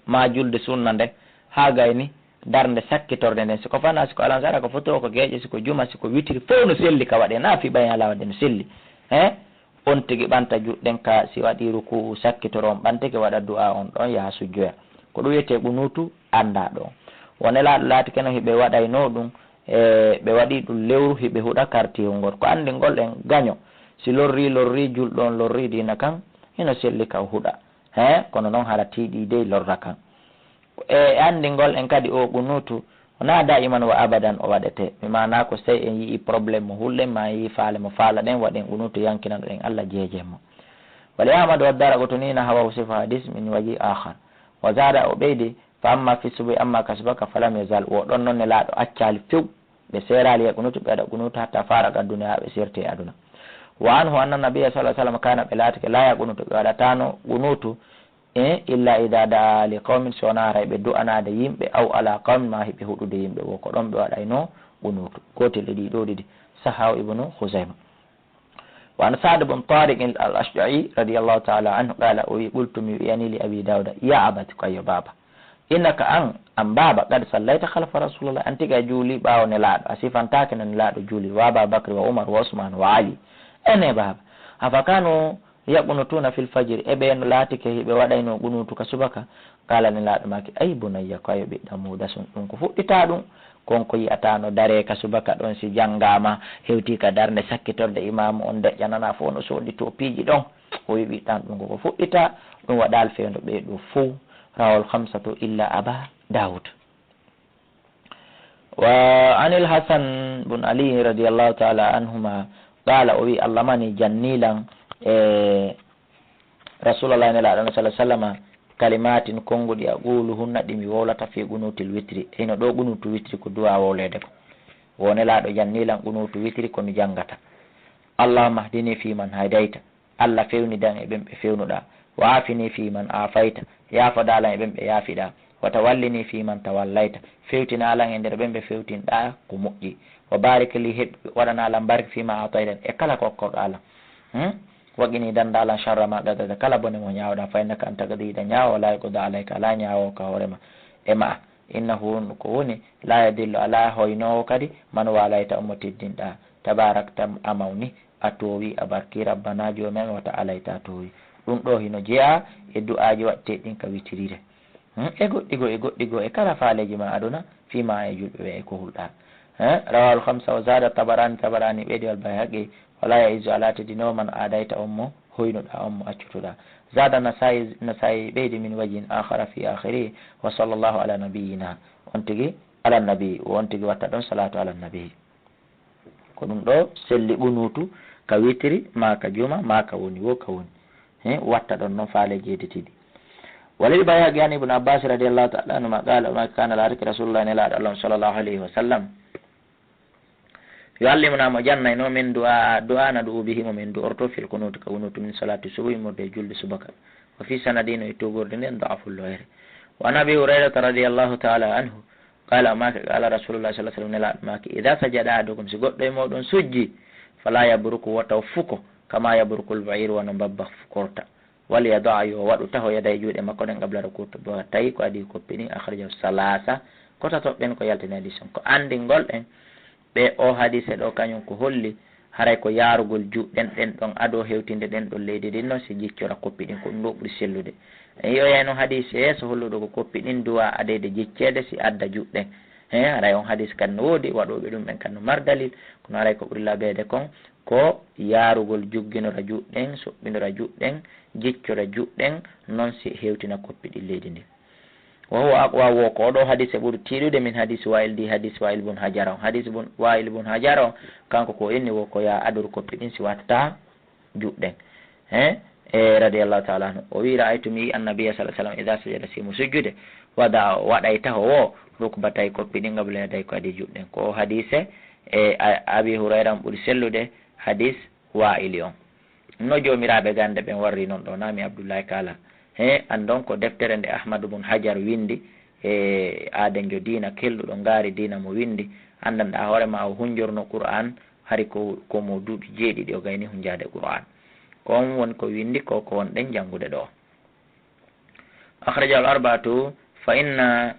maa julde sunna nden, haa gayni darnde sakkitorde nden. Si ko fana, si ko alansara, ko fotoo, ko geeƴe, si ko juma, si ko witiri, fow no selli ka waɗee, na fii ɓay alaa waɗde no selli. He? On tigi ɓanta juuɗe ɗen ka si waɗii ruku'u, sakkitoro, on ɓantike, waɗa du'a on ɗon, yaha sujjoya. Ko ɗum wiyetee qunutu anndaa ɗon. Wo Nelaaɗo laatike no hiɓe waɗaynoo ɗum, e ɓe waɗii ɗum lewru hiɓe huɗa kartihungol. Ko anndingol en gaño, si lorrii, lorrii, julɗo on lorrii diina kan, hino selli ka o huɗa. He, kono non hara tiiɗii dey lorra kan. E anndingol en kadi o qunutu, wonaa daa'iman wa abadan o waɗetee. Mi maanaa ko si tawii en yi'ii problème mo hulɗen, maa en yi'ii faale mo faalaɗen, waɗen qunutu yankinanoɗen Allah, jeejen mo. Wa li Ahmad wa Daraqutni nahawahu, sifa hadis min wajhi akhar. Wa zada, o ɓeydi, fa amma fi subhi, amma ka subaka, falam yazal, wo ɗon non Nelaaɗo accaali few. Ɓe seeraali e qunutu, ɓe waɗa qunutu hatta faraqa dunya, ɓe serti e aduna. Wa anhu anna nabiyya sallallahu alaihi wasallam kana, ɓe laatike la yaqunutu, ɓe waɗataano qunutu, e illa idha da'a li qawmin, so wonaa haray ɓe du'anaade yimɓe, aw ala qawmin, maa hiɓe huɗude yimɓe, wo ko ɗon ɓe waɗaynoo qunutu. Gootel e ɗii ɗoo ɗiɗi, sahahu Ibnu Khuzayma. Wa an Sa'd bin Tariq al-Ashja'i radiyallahu ta'ala anhu qala, o wi, qultu, mi wi'ani li Abi Dawuda, ya abati, ko ayyo baaba, innaka an, an baaba, qad sallayta khalfa Rasulillah, an tigi a juuli ɓaawo Nelaaɗo, a sifantaake no Nelaaɗo juuli, wa Aba Bakri wa Umar wa Usman wa Ali. Ene baaba, afa kanu yaqnutuna fil fajri, e ɓe no laatike hiɓe waɗayno qunutu ka subaka? Qala, Nelaaɗo maaki, ay bunayya, ko ayo ɓiɗɗam, hudasun, ɗum ko fuɗɗitaa ɗum. Kon ko yi'ataa no daree ka subaka ɗon, si janngaama, hewtii ka darnde sakkitorde imaamu on, deƴƴa nanaa fof no soodi to piiji ɗon. O wi ɓiɗɗam, ɗum ko ko fuɗɗitaa, ɗum waɗaali fewndo ɓee ɗoo fow. Rawahul khamsatu illa Aba Dawud. Wa anil Hasan bun Ali radiyallahu ta'ala anhuma qala, o wi, Allah mani jannilan e Rasulullah Nelaaɗo on sallallahu alaihi wasallam kalimatin, konnguɗi, aquluhunna, ɗi mi wowlata, fi qunutil witri. Hino ɗoo qunutu witri ko du'a wowleede ko. Wo Nelaaɗo jannilan qunutu witri ko mi janngata. Allahumma hdini fi man hadayta. Allah, fewnidan e ɓen ɓe fewnuɗaa. Wa aafini fi man aafayta. Yaafodaa lan e ɓen ɓe yaafiɗaa. Wa tawallini fi man tawallayta. Fewtinaa lan e nder ɓen ɓe fewtinɗaa ko moƴƴi. Wa barik li, heɓ-, waɗanaa lan barke, fi ma aatayta, e kala ko okkorɗaa lan. Hmm? Wa qini, danndaa lan, sharra ma qadayta, kala bone mo ñaawɗaa. Fa innaka anta qadi, hiɗa ñaawa, wa la yuqda alayka, alaa ñaawoowo ka hoore ma, e ma'a. Innahu, ko woni, la yadillu, alaa hoynoowo kadi, man walayta, on mo teddinɗaa. Tabarakta, a mawni, a toowi, a barki, Rabbana, Joomi amen, wa ta'alayta, a toowi. Ɗum ɗoo hino jeyaa e du'aaji waɗeteeɗi ɗin ka witiriire. Hmm? E goɗɗi goo, e goɗɗi goo, e kala faaleeji maa aduna, fii maa e julɓe ɓe, e ko hulɗaa. Eh? Rawahul khamsa wa zada Tabarani, Tabarani ɓeydi, wal Bayhaqi, wa la ya'izzu, alaa teddinoowo, man adayta, on mo hoynuɗaa, on mo accutuɗaa. Zada Nasaa'i, Nasaa'i ɓeydi, min wajhin akhara fi akhirihi, wa sallallahu ala nabiyyina. On tigi, ala nabi, on tigi watta ɗon salaatu ala nabi. Ko ɗum ɗoo selli qunutu ka witiri, maa ka juma, maa ka woni, wo ka woni. He, watta ɗon non faale jeetati ɗi. Walil Bayhaqi an Ibn Abbas radiyallahu ta'ala anhuma qala, o maaki, kana, laatike Rasulullah, Nelaaɗo Allah on sallallahu alayhi wa sallam, yu'allimuna, mo jannayno, min du'a, du'a nad'u bihi, mo min du'orto, fil qunuti, ka qunutu, min salati subhi, immorde e julde subaka. Wa fi sanadi, no e tuugorde nden, da'ful, loyre. Wa an Abi Hurayrata radiyallahu ta'ala anhu, qala, o maaki, qala Rasulullah sallallahu alaihi wasallam, Nelaaɗo maaki, idha sajada ahadukum, si goɗɗo e mooɗon sujji, fala yabruku, wota o fuko, kama yabrukul ba'iru, wano mbabba fukorta. Wal yada, yo waɗu taho, yaday, juuɗe makko ɗen, qabla ruku'i, tawi ko adii koppi ɗin. Akhrajahu salasa, ko tato ɓen ko yaltini hadis on. Ko anndingol en, ɓe o hadise ɗoo, kañum ko holli, haray ko yaarugol juuɗe ɗen ɗon ado hewtinde ɗen ɗon leydi ndin non, si jiccora koppi ɗin, ko ɗum ɗoo ɓuri sellude. En yi'oyay non hadis yeeso holluɗo ko koppi ɗin du'a adeyde jicceede si adda juuɗe ɗen. He, haray on hadis kan no woodi, waɗooɓe ɗum ɓen kan no mari dalil, kono haray ko ɓuri labeede kon, ko yaarugol jugginora juuɗɗen, suɓɓindora juuɗɗen, jiccora juuɗɗen, non si hewtina koppi ɗin leydi ndin. Wa huwa aqwa, wo ko oɗo hadise ɓuri tiiɗude min hadis Wa'il di hadis Wa'il bun Hajar on. Hadis bun, Wa'il bun Hajar on, kanko ko inni wo ko ya adur koppi ɗin si watta juuɗɗen. He? E, radiyallahu ta'ala anhu. O wi, "Ra'aytu, mi yi annabiya sallallahu alaihi wasallam idha sajada, si mo sujjude, wada, o waɗay taho wo rukbatay koppi ɗin qabla yaday ko adi juuɗɗen." Ko o hadise, e, a-, Abi Hurayra on ɓuri sellude hadis Wa'ili on. No joomiraaɓe gannde ɓen warri non ɗo, naa mi Abdullahi Kaala. He, anndon ko deftere nde Ahmadu bun Hajar winndi, e aadenjo diina kelɗuɗo ngaari diina mo winndi, anndanɗaa hoore ma o hunjorno Qur'aan, hari ko, ko mo duuɓi jeeɗiɗi o gayni hunjaade Qur'aan. Ko on woni ko winndi ko, ko wonɗen janngude ɗo. Akhrajahu al-arba'atu, fa inna,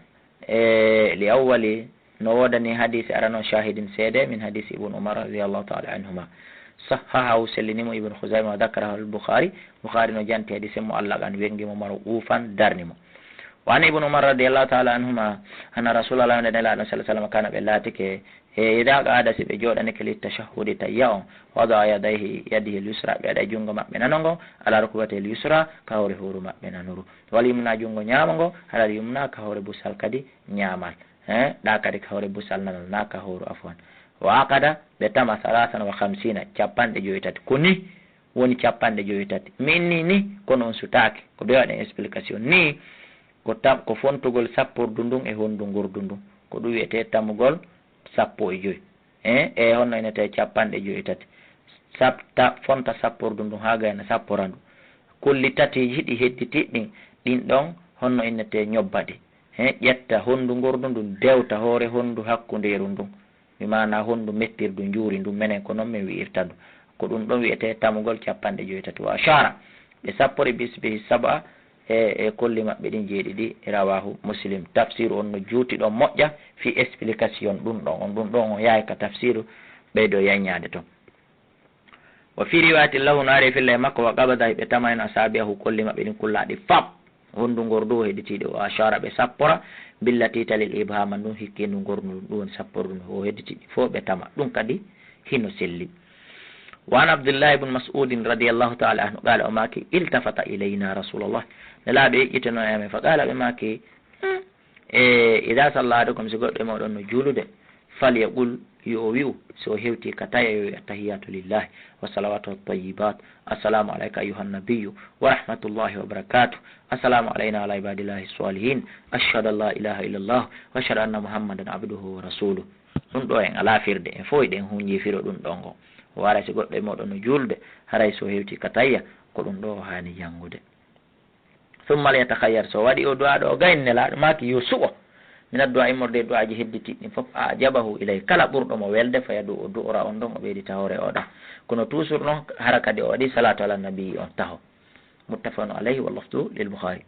e, li awwali, no woodani hadisi arano shahidin seede min hadisi Ibn Umar radiyallahu ta'ala anhuma. Sahhahahu, sellini mo Ibn Khuzaima, wa dhakarahu al-Bukhari, Bukhari no janti hadise mo Allah kan, wengi mo maro ufan, darni mo. Wa an Ibn Umar radiyallahu ta'ala anhuma, anna Rasulullah, nde Nelaɗo sallallahu alaihi wasallam, kana ɓe laatike, e, idha qa'ada, si ɓe jooɗanike, li tashahhudi, tayya on, wada'a yadayhi, yadihi al-yusra, ɓe waɗa junngo maɓɓe nano ngo, ala rukbatihi al-yusra, ka hoore hooru maɓɓe nanuru. Wal yumna, junngo ñaamo ngo, alal yumna, ka hoore busal kadi ñaamal. He, ɗa kadi ka hoore busal nanal, na ka hooru, afwan. Wa aqada, ɓe tama, thalathan wa khamsina, capanɗe jowi tati. Ko ni woni capanɗe jowi tati. Min ni ni, kono on sutaaki. Ko ɓe waɗen explication ni, ko tam-, ko fontugol sappordu ndun e hondu ngordu ndun. Ko ɗum wiyetee tamugol sappo e jowi. E, e honno innetee capanɗe jowi e tati. Sap-, ta-, fonta sappordu ndun haa gayna sappora ndu. Kolli tatiiji ɗi hedditi ɗin, ɗin ɗon honno innetee ñobba ɗi. He, ƴetta hondu ngordu ndun, dewta hoore hondu hakkundeeru ndun. Mi maana hondu mettirdu njuuri ndun, menen ko non min wi'irta ndu. Ko ɗum ɗon wi'etee tamugol capanɗe jowi e tati. Wa ashara, ɓe sappori bi isbihi sab'a, e, e kolli maɓɓe ɗin jeeɗiɗi, rawahu Muslim. Tafsiru on no juuti ɗon moƴƴa fii explication ɗum ɗon. On ɗum ɗon on yahay ka tafsiru ɓeydo yaññaade ton. Wa fi riwayatin lahu, no ari e filla e makko, wa qabada, ɓe tama en asabi'ahu, kolli maɓɓe ɗin kullaaɗi fap. Hondu ngordu o hedditiiɗo, wa ashara, ɓe sappora, billati talil ibhama, ndun hikkindu ngordu, ɗum woni sappordu ndu o hedditiiɗi fof ɓe tama. Ɗum kadi hino selli. Wa an Abdullahi ibn Mas'udin radiyallahu ta'ala anhu, qala, o maaki, iltafata ilayna Rasulullah. Nelaaɗo yeƴƴitino e amen, fa qala, ɓe maaki, hmm, e, idha salla ahadukum, si goɗɗo e mooɗon no juulude, falyaqul, yo o wi'u, si o hewti ka tayya, yo o wi'u, attahiyatu lillahi, wa salawatu wa tayyibat, assalamu alayka ayyuhan nabiyyu, wa rahmatullahi wa barakatuh, assalamu alayna wa ala ibadillahi salihin, ashhadu an la ilaha illallah, wa ashhadu anna Muhammadan abduhu wa rasuluh. Ɗum ɗo en alaa firde, en fof eɗen hunjii firo ɗum ɗo ngo. O haray si goɗɗo e mooɗon no juulde, haray so hewti ka tayya, ko ɗum ɗo o haani janngude. Summa lyatakhayyar, so waɗi o du'a ɗo, o gayni Nelaaɗo maaki yo suɓo. Min addu'a, immorde e du'aaji hedditiiɗi ɗin fof, a ajabahu ilay, kala ɓurɗo mo welde, fa yadu o du'ura on ɗon, o ɓeydita hoore o ɗon. Kono toujours noon, hara kadi o waɗi salatu ala nabi on taho. Muttafaqun alayhi wa lafdu lil Bukhari.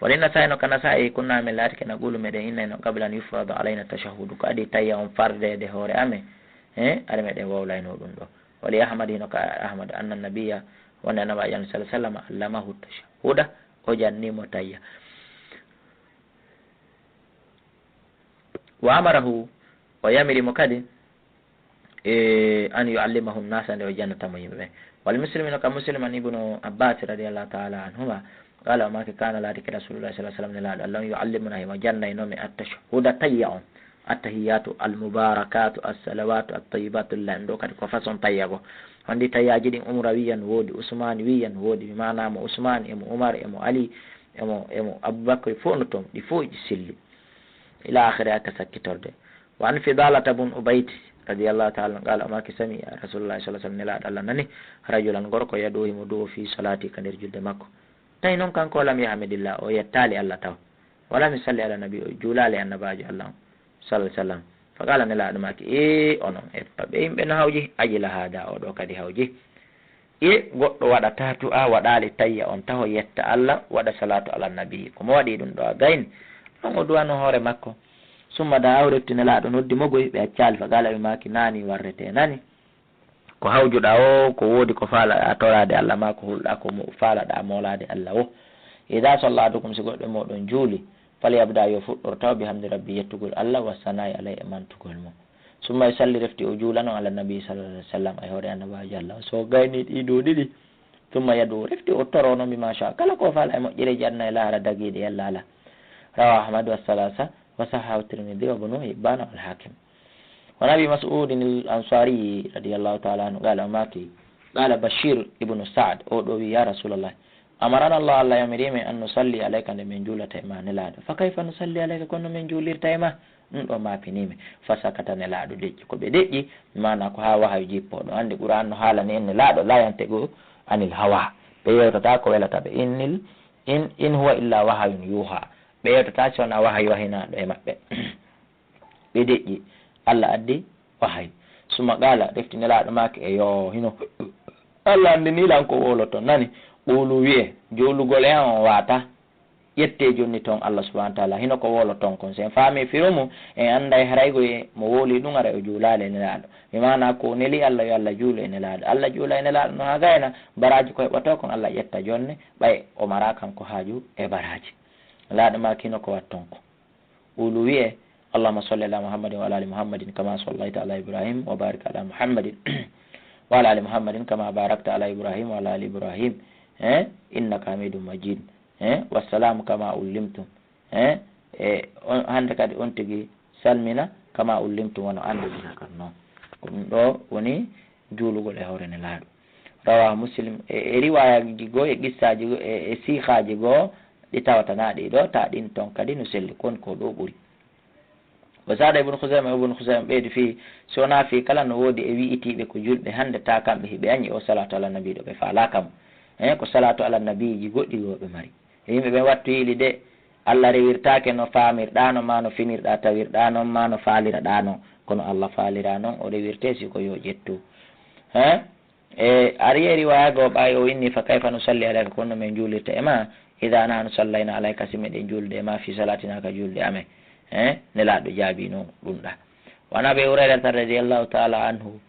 Wa lin Nasa'i, no ka Nasa'i, kunna, min laatike, naqulu, meɗen innayno, qabla an yufrada alayna tashahhudu, ko adi tayya on fardeede hoore amen, he, ari meɗen wawlayno ɗum ɗo. Wa li Ahmad, hino ka Ahmad, anna nabiyya, wonde Annabi sallallahu alayhi wa sallam, allamahu tashahhuda, o janni mo tayya. Wa amarahu, o yamiri mo kadi, e, an yuallimahu nnasa, nde o jannata mo yimɓe ɓen. Wal Muslim, no ka Muslim, an Ibnu Abbas radiyallahu ta'ala anhuma, qala, o maaki, kana, laatike, Rasulullah sallallahu alayhi wa sallam, Nelaaɗo Allah on, yuallimuna, himo jannayno mi, at-tashahhuda, tayya on, attahiyatu, al-mubarakatu, as-salawatu, at-tayyibatu, lan ɗo kadi ko façon tayya go. Hondi tayyaji ɗin, umrawiyan woodi, usmaniwiyan woodi, mi maana mo Usman, e mo Umar, e mo Ali, e mo, e mo Abubakar, fof no toon, ɗi fof ɗi selli. Ila akhiri, ka sakkitorde. Wa an Fidalata bun Ubayd radiyallahu ta'ala anhu qala, o maaki, sami'a Rasulullah sallallahu alayhi wa sallam, Nelaaɗo Allah nani, rajulan, gorko, yad'u, himo du'o, fi salati, ka nder julde makko. Tawi noon kanko, lam yahmidillah, o yettaali Allah taw. Wa lam yusalli ala nabi, o juulaali Annabaajo Allah on, sallallahu alayhi wa sallam. Fa qala, Nelaaɗo maaki, ee, onon eppa ɓe yimɓe no hawji, ajila hada, o ɗo kadi hawji. E goɗɗo waɗata du'a, waɗaali tayya on taho, yetta Allah, waɗa salatu ala nabi. Ko mo waɗi ɗum ɗo a gayni. Ɗon o du'ano hoore makko. Summa da'a, o refti Nelaaɗo noddi mo goy, ɓe accaali. Fa qala, ɓe maaki, nani warrete, nani. Ko hawjuɗaa o, ko woodi ko faalaɗaa toraade Allah, maa ko hulɗaa ko mo faalaɗaa moolaade Allah o. Idha salla ahadukum, si goɗɗo e mooɗon juuli, falyabda, yo fuɗɗor taw, bihamdi rabbi, yettugol Allah, wa sanaa'i alayhi, e mantugol mo. Summa yusalli, refti o juulano, ala nabi sallallahu alaihi wasallam, e hoore annabaajo Allah. So gayni ɗi dow ɗiɗi, summa yadu, refti o torono bi ma sha. Kala ko faala e moƴƴereeji aduna e lahara dagiiɗe yalla ala. Rawahu Ahmad wa salasa, wa sahahu Tirmidhi wa Ibnu Hibban wal Hakim. Wa an Abi Mas'udin al-Ansari radiyallahu ta'ala anhu qala, o maaki, qala Bashir ibnu Sa'd, o ɗo wi, ya Rasulallah, amarana Allah, Allah yamiri men an nusalli alayka, nde men juulata e ma, Nelaaɗo. Fa kayfa nusalli alayka, kono men juulirta e ma? Ɗum ɗo maapinii mi. Fa sakata, Nelaaɗo deƴƴi. Ko ɓe deƴƴi, maana ko haa wahayu jippoo. Ɗo anndi Qur'aan no haalani en Nelaaɗo, la yantiqu anil hawa. Ɓe yewtata ko welata ɓe. Innil, in, in huwa illa wahayun yuha. Ɓe yewtata si wonaa wahayu wahinaaɗo e maɓɓe. Ɓe deƴƴi. Allah addi wahayu. Summa qaala, refti Nelaaɗo maaki, e yo hino. Allah anndini lan ko wowloton. Nani? Quulu, wi'e, juulugol e an on waata. Ƴettee jonni ton Allah subhanahu wa ta'ala, hino ko wowloton kon. Si en faamii firo mum, en annday haray ko e mo wowli ɗum, haray o juulaali e Nelaaɗo. Bi maana ko neli Allah, yo Allah juulu e Nelaaɗo. Allah juula e Nelaaɗo no haa gayna, baraaji ko heɓotoo kon Allah ƴetta jonne, ɓay o maraa kanko haaju e baraaji. Nelaaɗo maaki hino ko watton ko. Quulu, wi'e, Allahumma salli ala Muhammadin wa ala ali Muhammadin kama sallayta ala Ibrahim wa barik ala Muhammadin wa ala ali Muhammadin kama barakta ala Ibrahim wa ala ali Ibrahim, eh, innaka hamidum majid. Eh, wassalaamu kama ullimtum. Eh, e on, hannde kadi on tigi salmina kama ullimtum, wano anndiri kan non. Ko ɗum ɗo woni juulugol e hoore Nelaaɗo. Rawahu Muslim, e, e riwayaaji goo, e qissaaji goo, e, e siihaaji goo, ɗi tawata na ɗi ɗo, ta ɗin ton kadi no selli, kon ko ɗo ɓuri. Wa zaada Ibnu Khuzayma, Ibnu Khuzayma ɓeydi fii, si wonaa fii kala no woodi e wi'itiiɓe ko julɓe hannde, ta kamɓe hiɓe añi o salaatu ala nabi ɗo ɓe faalaaka mo. Hein, ko salaatu ala nabiiji goɗɗi goo ɓe mari. E yimɓe ɓen wattu yiili de, Allah rewirtaake no faamirɗaa non, maa no finirɗaa tawirɗaa non, maa no faaliraɗaa non. Kono Allah faaliraa non, o rewirtee si ko yo ƴettu. Hein? E ari e riwaya goo ɓay o inni, fa kayfa nusalli alayka, kono men juulirta e ma, idha nahnu sallayna alayka, si meɗen juulde e ma, fi salatina, ka juulde amen. Hein? Nelaaɗo jaabii non ɗum ɗa. Wa an Abi Hurayrata radiyallahu ta'ala anhu.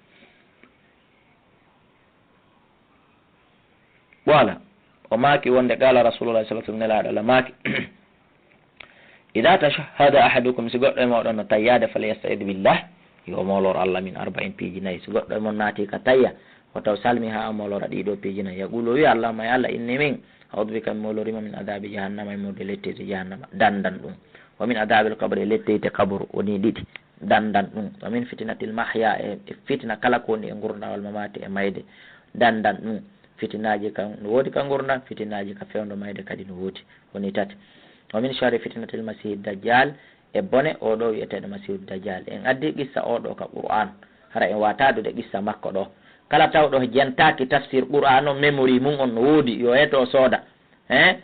Wala. O maaki wonde, qala Rasulullah sallallahu alaihi wasallam, Nelaaɗo Allah maaki, idha tashahhada ahadukum, si goɗɗo e mooɗon no tayyaade, falyasta'id billah, yo o moolor Allah min arba'in, piiji nayi. Si goɗɗo e mon naati ka tayya, o taw salmi haa o moolora ɗii ɗoo piiji nayi, yaqulu, o wi'a, Allahumma, ya Allah, inni min, a'udhu bika, mi mooloriima, min adhabi jahannama, e murde letteyte jahannama, dandan ɗum. Wa min adhabil qabri, e letteyte kaburu, woni ɗiɗi, dandan ɗum. Wa min fitnatil mahya, e, e fitina kala ko woni e ngurndan, wal mamati, e mayde, dandan ɗum. Fitinaaji kan no woodi ka ngurndan, fitinaaji ka fewndo mayde kadi no woodi, woni tati. Wa min sharri fitnatil masihi dajjal, e bone oo ɗoo wi'eteeɗo masihu dajjal. En addi qissa oo ɗoo ka Qur'an, hara en waataa duɗe qissa makko ɗoo. Kala tawɗo jentaaki tafsir Qur'an on, memory mum on no woodi, yo eto sooda. Hein?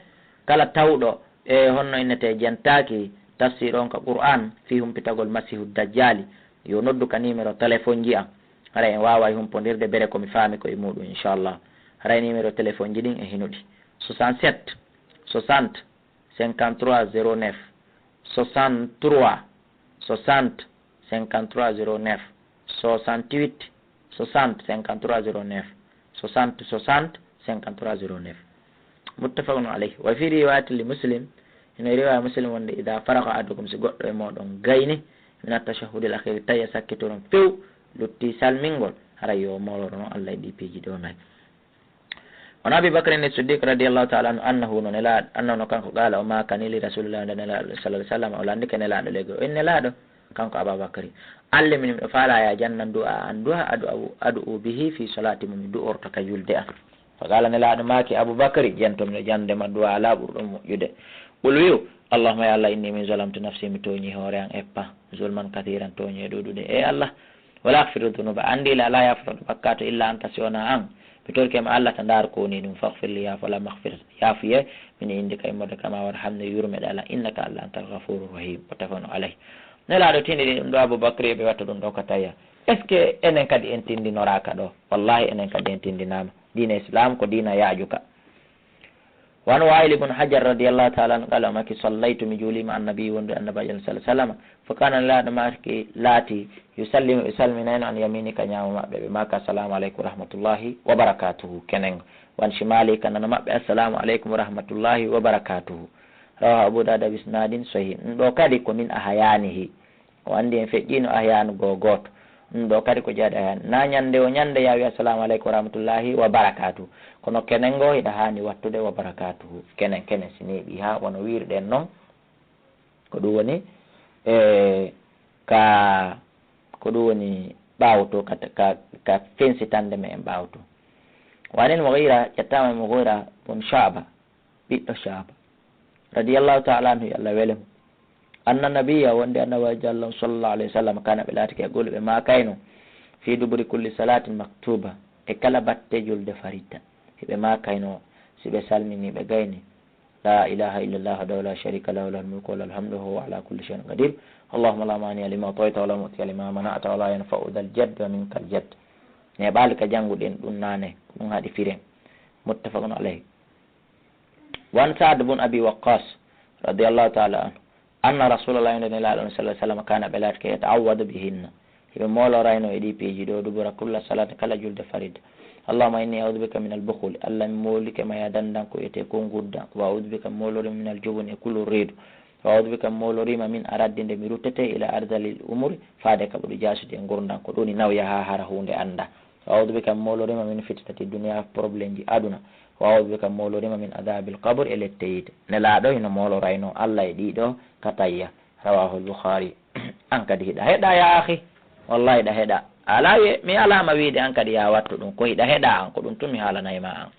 Kala tawɗo, e honno innetee, jentaaki tafsir on ka Qur'an fii humpitagol masihu dajjali, yo noddu ka numéro téléphone ji an. Haray en waaway humpondirde bere ko mi faami ko e muuɗum, inchallah. Haray numéro téléphone ji ɗin e hinuɗi. Soixante-sept, soixante, cinquante-trois zéro neuf. Soixante-trois, soixante, cinquante-trois zéro neuf. Soixante-huit, soixante, cinquante-trois zéro neuf. Soixante, soixante, cinquante-trois zéro neuf. Muttafaqun alayh. Wa fi riwayatin li Muslim, hino riwaya Muslim wonde, idha faraga ahadukum, si goɗɗo e mooɗon gayni, min at-tashahhudil akhir, tayya sakkitoron few, lutti salmingol, haray yo mooloro non Allah e ɗii piiji ɗoo nayi. Wa an Abi Bakrin Siddiq radiyallahu ta'ala anhu, annahu, no Nelaaɗo, annahu, no kanko, qala, o maakani li Rasulillah, nde Nelaaɗo sallallahu alaihi wasallam, o landike Nelaaɗo lego, o inni, Nelaaɗo, kanko Aba Bakri, allimni, miɗo faalaa, ya jannan, du'a an, du'a, ad'u, ad'u bihi fi salati, mo mi du'orta ka julde an. Fa qala, Nelaaɗo maaki, Abu Bakri, jento, miɗo jannde ma du'a laaɓuɗo ɗum moƴƴude. Qul, wi'u, Allahumma, ya Allah, inni min zalamtu nafsi, mi tooñi hoore an eppa, zulman kathiran, tooñe ɗuuɗuɗe. E Allah, wala yaghfiru dhunuba, anndi la, la yaghfiru bakkaato illa anta, si wonaa an. Mi torike ma Allah ta ndaar ko woni ɗum. Faghfir li, yaafu, Allahumma ighfir, yaafuye, min indika, immorde ka maa, warhamni, yurmeɗe Allah, innaka, Allah, antal ghafurur rahim. Muttafaqun alayh. Nelaaɗo tindini ɗum ɗo Abu Bakri, ɓe watta ɗum ɗo ka tayya. Est-ce que enen kadi en tindinoraaka ɗo? Wallahi enen kadi en tindinaama. Diina Islam ko diina yaajuka. Wa an Wa'il ibn Hajar radiyallahu ta'ala anhu qala, o maaki, sallaytu, mi juuli ma annabi, wondude annabaajo sallallahu alaihi wasallam. Fa kana, Nelaaɗo maaki laati, yusallimu, ɓe salminayno, an yaminika, ñaamo maɓɓe, ɓe maaka, assalamu alaikum wa rahmatullahi wa barakatuhu. Kenen, wa an shimali, ka nano maɓɓe, assalamu alaikum wa rahmatullahi wa barakatuhu. Rawahu Abu Dawud bi isnadin sahih. Ɗum ɗo kadi ko min ahyanihi. O anndi en feƴƴiino ahyanu goo gooto. Ɗum ɗo kadi ko jaaɗi heen. Na ñande o ñande ya wi assalamu aleykum wa rahmatullahi wa barakatuhu. Kono kenen ngo hiɗa haani wattude wa barakatuhu. Kenen, kenen si neeɓi haa wano wiirɗen noon. Ko ɗum woni, e, ka, ko ɗum woni ɓaawo to, ka, ka, ka fensitande me en ɓaawo to. Wa anil Mughira, ƴettaama e Mughira bun Shu'ba, ɓiɗɗo Shu'ba, radiyallahu ta'ala anhu, yo Allah wele mo. Anna nabiyya, wonde annabaajo Allah on, sallallahu alayhi wa sallam, kana, ɓe laatike e ɓe maakayno, fi duburi kulli salatin maktuba, e kala batte julde faridda, hiɓe maakayno, si ɓe salmini, ɓe gayni, la ilaha illallah wahdahu la sharika lahu, lahul mulku wa lahul hamdu, wa huwa ala kulli shay'in qadir. Allahumma la mani'a lima a'tayta wa la mu'tiya lima mana'ta wa la yanfa'u dhal jaddi wa minkal jadd. Neeɓaali ka jannguɗen ɗum naane, ko ɗum haɗi firen. Muttafaqun alayh. Wa an Sa'd bun Abi Waqqas, radiyallahu ta'ala anhu, anna Rasulallah, wonde Nelaaɗo on, sallallahu alayhi wa sallam, kana, ɓe laatike, yata'awwadu bihinna, hiɓe moolorayno e ɗi piiji ɗo, dubura kulla salati, kala julde faridda. Allahumma inni a'udhu bika min al-bukhli, Allah, mi moolike ma ya dandan ko wiyetee ko ngudda, wa a'udhu bika, mi moolori ma, min al-jubni, e kulol reedu, wa a'udhu bika, mi moolori ma, min araddi, nde mi ruttete, ila ardalil umuri, faade ka ɓuri jaasude e ngurndan, ko ɗum woni nawya haa hara huunde annda. Wa a'udhu bika, mi moolori ma, min fitnati dunya, problemji aduna, wa a'udhu bika, mi moolori ma, min adhabil qabr, e lette yiite. Nelaaɗo hino moolorayno Allah e ɗiɗo ka tayya. Rawahul Bukhari. An kadi hiɗa heɗa ya akhi. Wallahi hiɗa heɗa. Ala wiye, mi alama wiide an kadi ya wattu ɗum. Ko hiɗa heɗa an, ko ɗum tun mi haalanay ma an.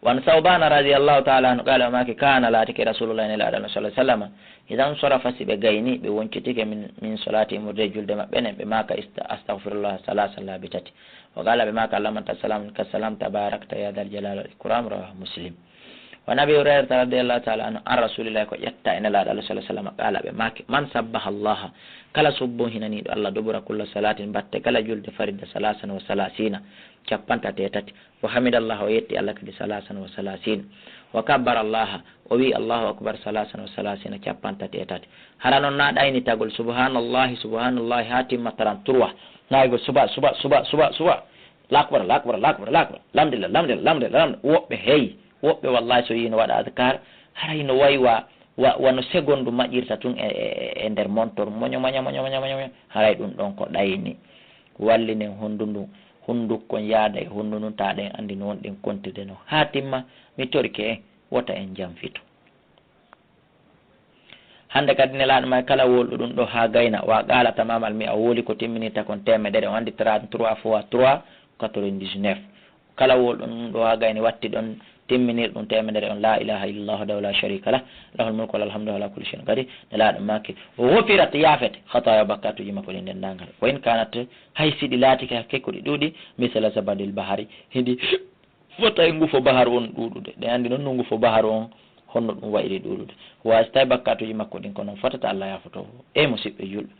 Wa an Sawbana radiyallahu ta'ala anhu qala, o maaki, kana, laatike Rasulullah, Nelaaɗo Allah, sallallahu alayhi wa sallam, idan sarafa, si ɓe gayni, ɓe woncitike min, min salati, murde julde maɓɓe nden, ɓe maaka ista-, astaghfirullah, salasan, laabi tati. Wa qala, ɓe maaka, Allahumma anta salam, ka salam, tabarakta ya dhal jalali wal ikram, rawahu Muslim. Wa an Abi Hurayrata radiyallahu ta'ala anhu, an Rasulillahi, ko ƴetta e Nelaaɗo Allah, sallallahu alayhi wa sallam, qala, ɓe maaki, man sabbaha Allaha, kala subbo hinaniiɗo Allah, dubura kulla salatin, batte kala julde faridda, salasan wa salasina, cappantate e tati, wa hamidallaha, o yetti Allah kadi, salasan wa salasina, wa kabbara Allaha, o wi Allahu akbar, salasan wa salasina, cappantate e tati. Hara non na ɗaynitagol, subhanallahi, subhanallahi, haa timma trente-trois. Naygol, suba, suba, suba, suba, suba. Allahu akbar, Allahu akbar, Allahu akbar, Allahu akbar. Alhamdulillah, alhamdulillah, alhamdulillah, alhamdulillah. Woɓɓe, hey, woɓɓe wallahi so yino waɗa adkar, haray no wayi wa, wa, wano segondu maƴirta tun e, e, e nder montor. Moño, moño, moño, moño, moño, moño. Haray ɗum ɗon ko ɗayni. Wallinen hundu ndu, hundukkon yaada e hundu ndun, ta ɗen andi no wonɗen kontirde no. Haa timma, mi torike en, wota en janfito. Hande kadi Nelaaɗo ma kala wowluɗo ɗum ɗo haa gayna, wa qala tamamal mi'a, o wowli ko timminirta kon teemedere, on andi trente-trois fois trois, quatre-vingt-dix-neuf. Kala wowluɗo ɗum ɗo haa gayni watti ɗon timminir ɗum teemedere on, la ilaha illallah wahdahu la sharika lah, lahul mulku wa lahul hamdu ala kulli shay'in qadir. Nelaaɗo maaki, ghufirat, yaafete, khataya, bakkatuuji makko ɗin denndaangal. Wa in kanat, hay si ɗi laatike hakke ko ɗi ɗuuɗi, misla zabadil bahari, hidi Fota e ngufo baharu on ɗuuɗude. Ɗen anndi noon no ngufo baharu on, honno ɗum wayri ɗuuɗude. Waawi so tawi bakkaatuuji makko ɗin ko noon fotata, Allah yaafoto. E musiɓɓe julɓe,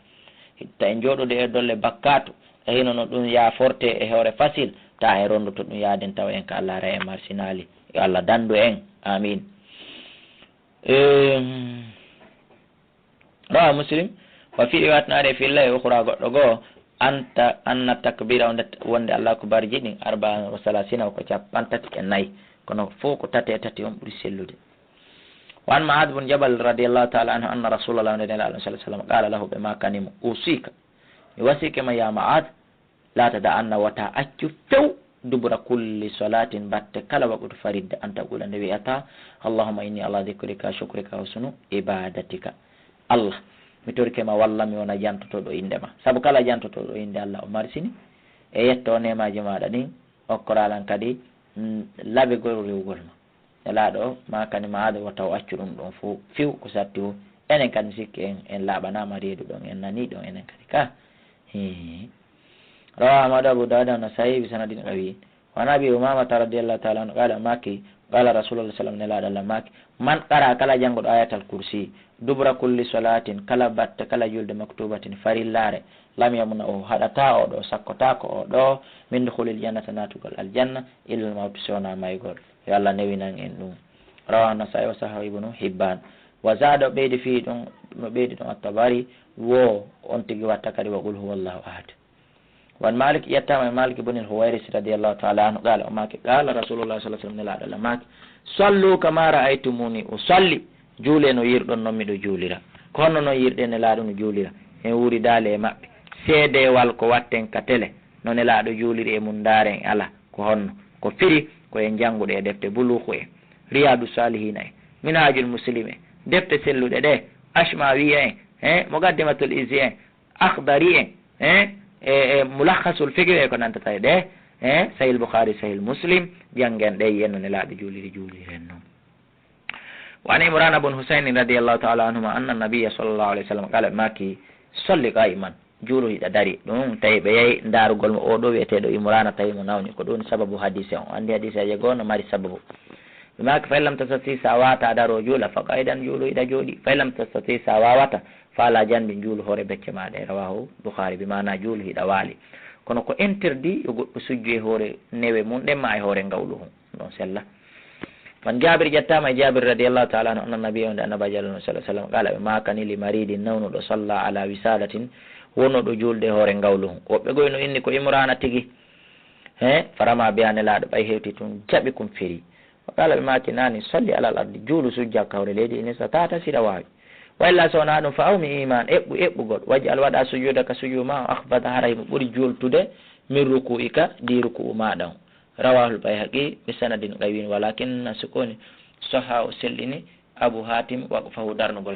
ta en jooɗode e dolle bakkaatu, e hino no ɗum yaaforte e hoore fasil, ta en rondoto ɗum yaaden tawa en ka Allah re'e marsinaali. Yo Allah danndu en. Amiin. Ehm, Rawahu Muslim. Wa fi riwayatin, ari e filla e ukhra goɗɗo goo, anta, anna takbira, wonde, wonde Allahu akbar ji ɗin, arba'a wa salasina, ko cappanɗe tati e nayi. Kono fof ko tati e tati on ɓuri sellude. Wa an Ma'ad bun Jabal radiyallahu ta'ala anhu, anna Rasulallah, wonde Nelaaɗo sallallahu alayhi wa sallam, qala lahu, ɓe maakani mo, usika, mi wasiike ma ya Ma'ad, la tada'anna, wota accu few, dubura kulli salatin, batte kala waqutu faridda, an taqula, nde wi'ata, Allahumma inni ala dhikrika, shukrika, husnu ibadatika. Allah, mi torike ma, walla mi wona jantotoɗo innde ma. Sabu kala jantotoɗo innde Allah o marsini, e yetto neemaaji maaɗa ɗin, okkoralan kadi, mm, labegol rewgol ma. Nelaaɗo maakani Ma'ad wota o accu ɗum ɗon fof, few ko satti o. Enen kadi mi sikki en, en laaɓanaama reedu ɗon, en nanii ɗon, enen kadi ka. Hii. Rawahu Ahmad, Abu Dawud, An-Nasaa'i, bi sanadin qawi. Wa an Abi Umamata radiyallahu ta'ala anhu qala, maaki, qala Rasulullah sallam, Nelaaɗo Allah maaki, man qara, kala jannguɗo Ayatal Kursi, dubra kulli salatin, kala batte, kala julde, maktubatin, farillaare, lam yamna'u, haɗata o ɗo, sakkotaako o ɗo, min dukhulil jannata, naatugol aljanna, illal mawtu, si wonaa maygol. Yo Allah newinan en ɗum. Rawahu Nasaa'i wa sahahu Ibnu Hibbaan. Wa zaada, o ɓeydi fii ɗum, no ɓeydi ɗum At-Tabari, wo on tigi watta kadi wa qul huwallahu ahad. Wa an Maalik, yettaama e Maalik ibn al-Huwayris radiyallahu ta'ala anhu, qala, o maaki, qala Rasulullah sallallahu alayhi wa sallam, Nelaaɗo Allah maaki, sallu kama ra'aytumuni usalli, juule no yiirɗon non miɗo juulira. Ko honno non yiirɗen Nelaaɗo no juulira? En wuuridaali e maɓɓe. Seedeewal ko watten ka tele, no Nelaaɗo juuliri e mum, ndaaren alaa. Ko honno? Ko firi ko en janngude e defte Buluuxu en, Riyaadu Saalihiina en, Minhaajul Muslim en, defte selluɗe ɗe, Ashmaawiya en, he, Muqaddimatul Izzi en, Akhdari en, he, e, e Mulakhasul Fikhi e ko nantata e ɗe, he, Sahih Bukhari, Sahih Muslim, janngen ɗe, yiyen no Nelaaɗo juuliri, juuliren non. وعن عمران بن حسين رضي الله تعالى عنهما أن النبي صلى الله عليه وسلم قال, ɓe maaki, صل قائما, juulu hiɗa dari. Ɗum tawi ɓe yahi ndaarugol mo, oo ɗoo wi'eteeɗo Imrana, tawi mo nawni. Ko ɗum sababu hadiise on. O anndi hadiiseeje goo no mari sababu. Ɓe maaki, فإن لم تستطع, si a waawataa daroo juula, فقاعدا, juulu hiɗa jooɗii. فإن لم تستطع, si a waawataa, فعلى جنب, juulu hoore becce maa ɗe. رواه البخاري, bi maanaa juulu hiɗa waali. Kono ko interdit yo goɗɗo sujju e hoore newe mum ɗen maa e hoore ngawlu hun. Ɗon sella. وعن جابر, ƴettaama e Jaabir radiyallahu ta'ala anhu, أن النبي, wonde Annabaajo Allah صلى الله عليه وسلم, قال, ɓe maakani, لمريض, nawnuɗo, صلى على وسادة, wonno ɗo juulde e hoore ngawlu hun. Woɓɓe goo no inni ko Imraana tigi. He, فرمى بها, Nelaaɗo ɓay hewti tun, jaɓi kun firi. وقال, ɓe maaki, نعم، صل على الأرض, juulu sujja ka hoore leydi, إن استطعت, si hiɗa waawi. وإلا, so wonaa ɗum, فأومئ إيماء, eɓɓu eɓɓugol. واجعل, waɗa, سجودك, sujuu maa on, أخفض, hara himo ɓuri juultude, من ركوعك, ɗi ruku'u maaɗa on. رواه البيهقي بسند قوي، ولكن, si ko woni, صححه, o sellini, أبو حاتم وقفه, darnugol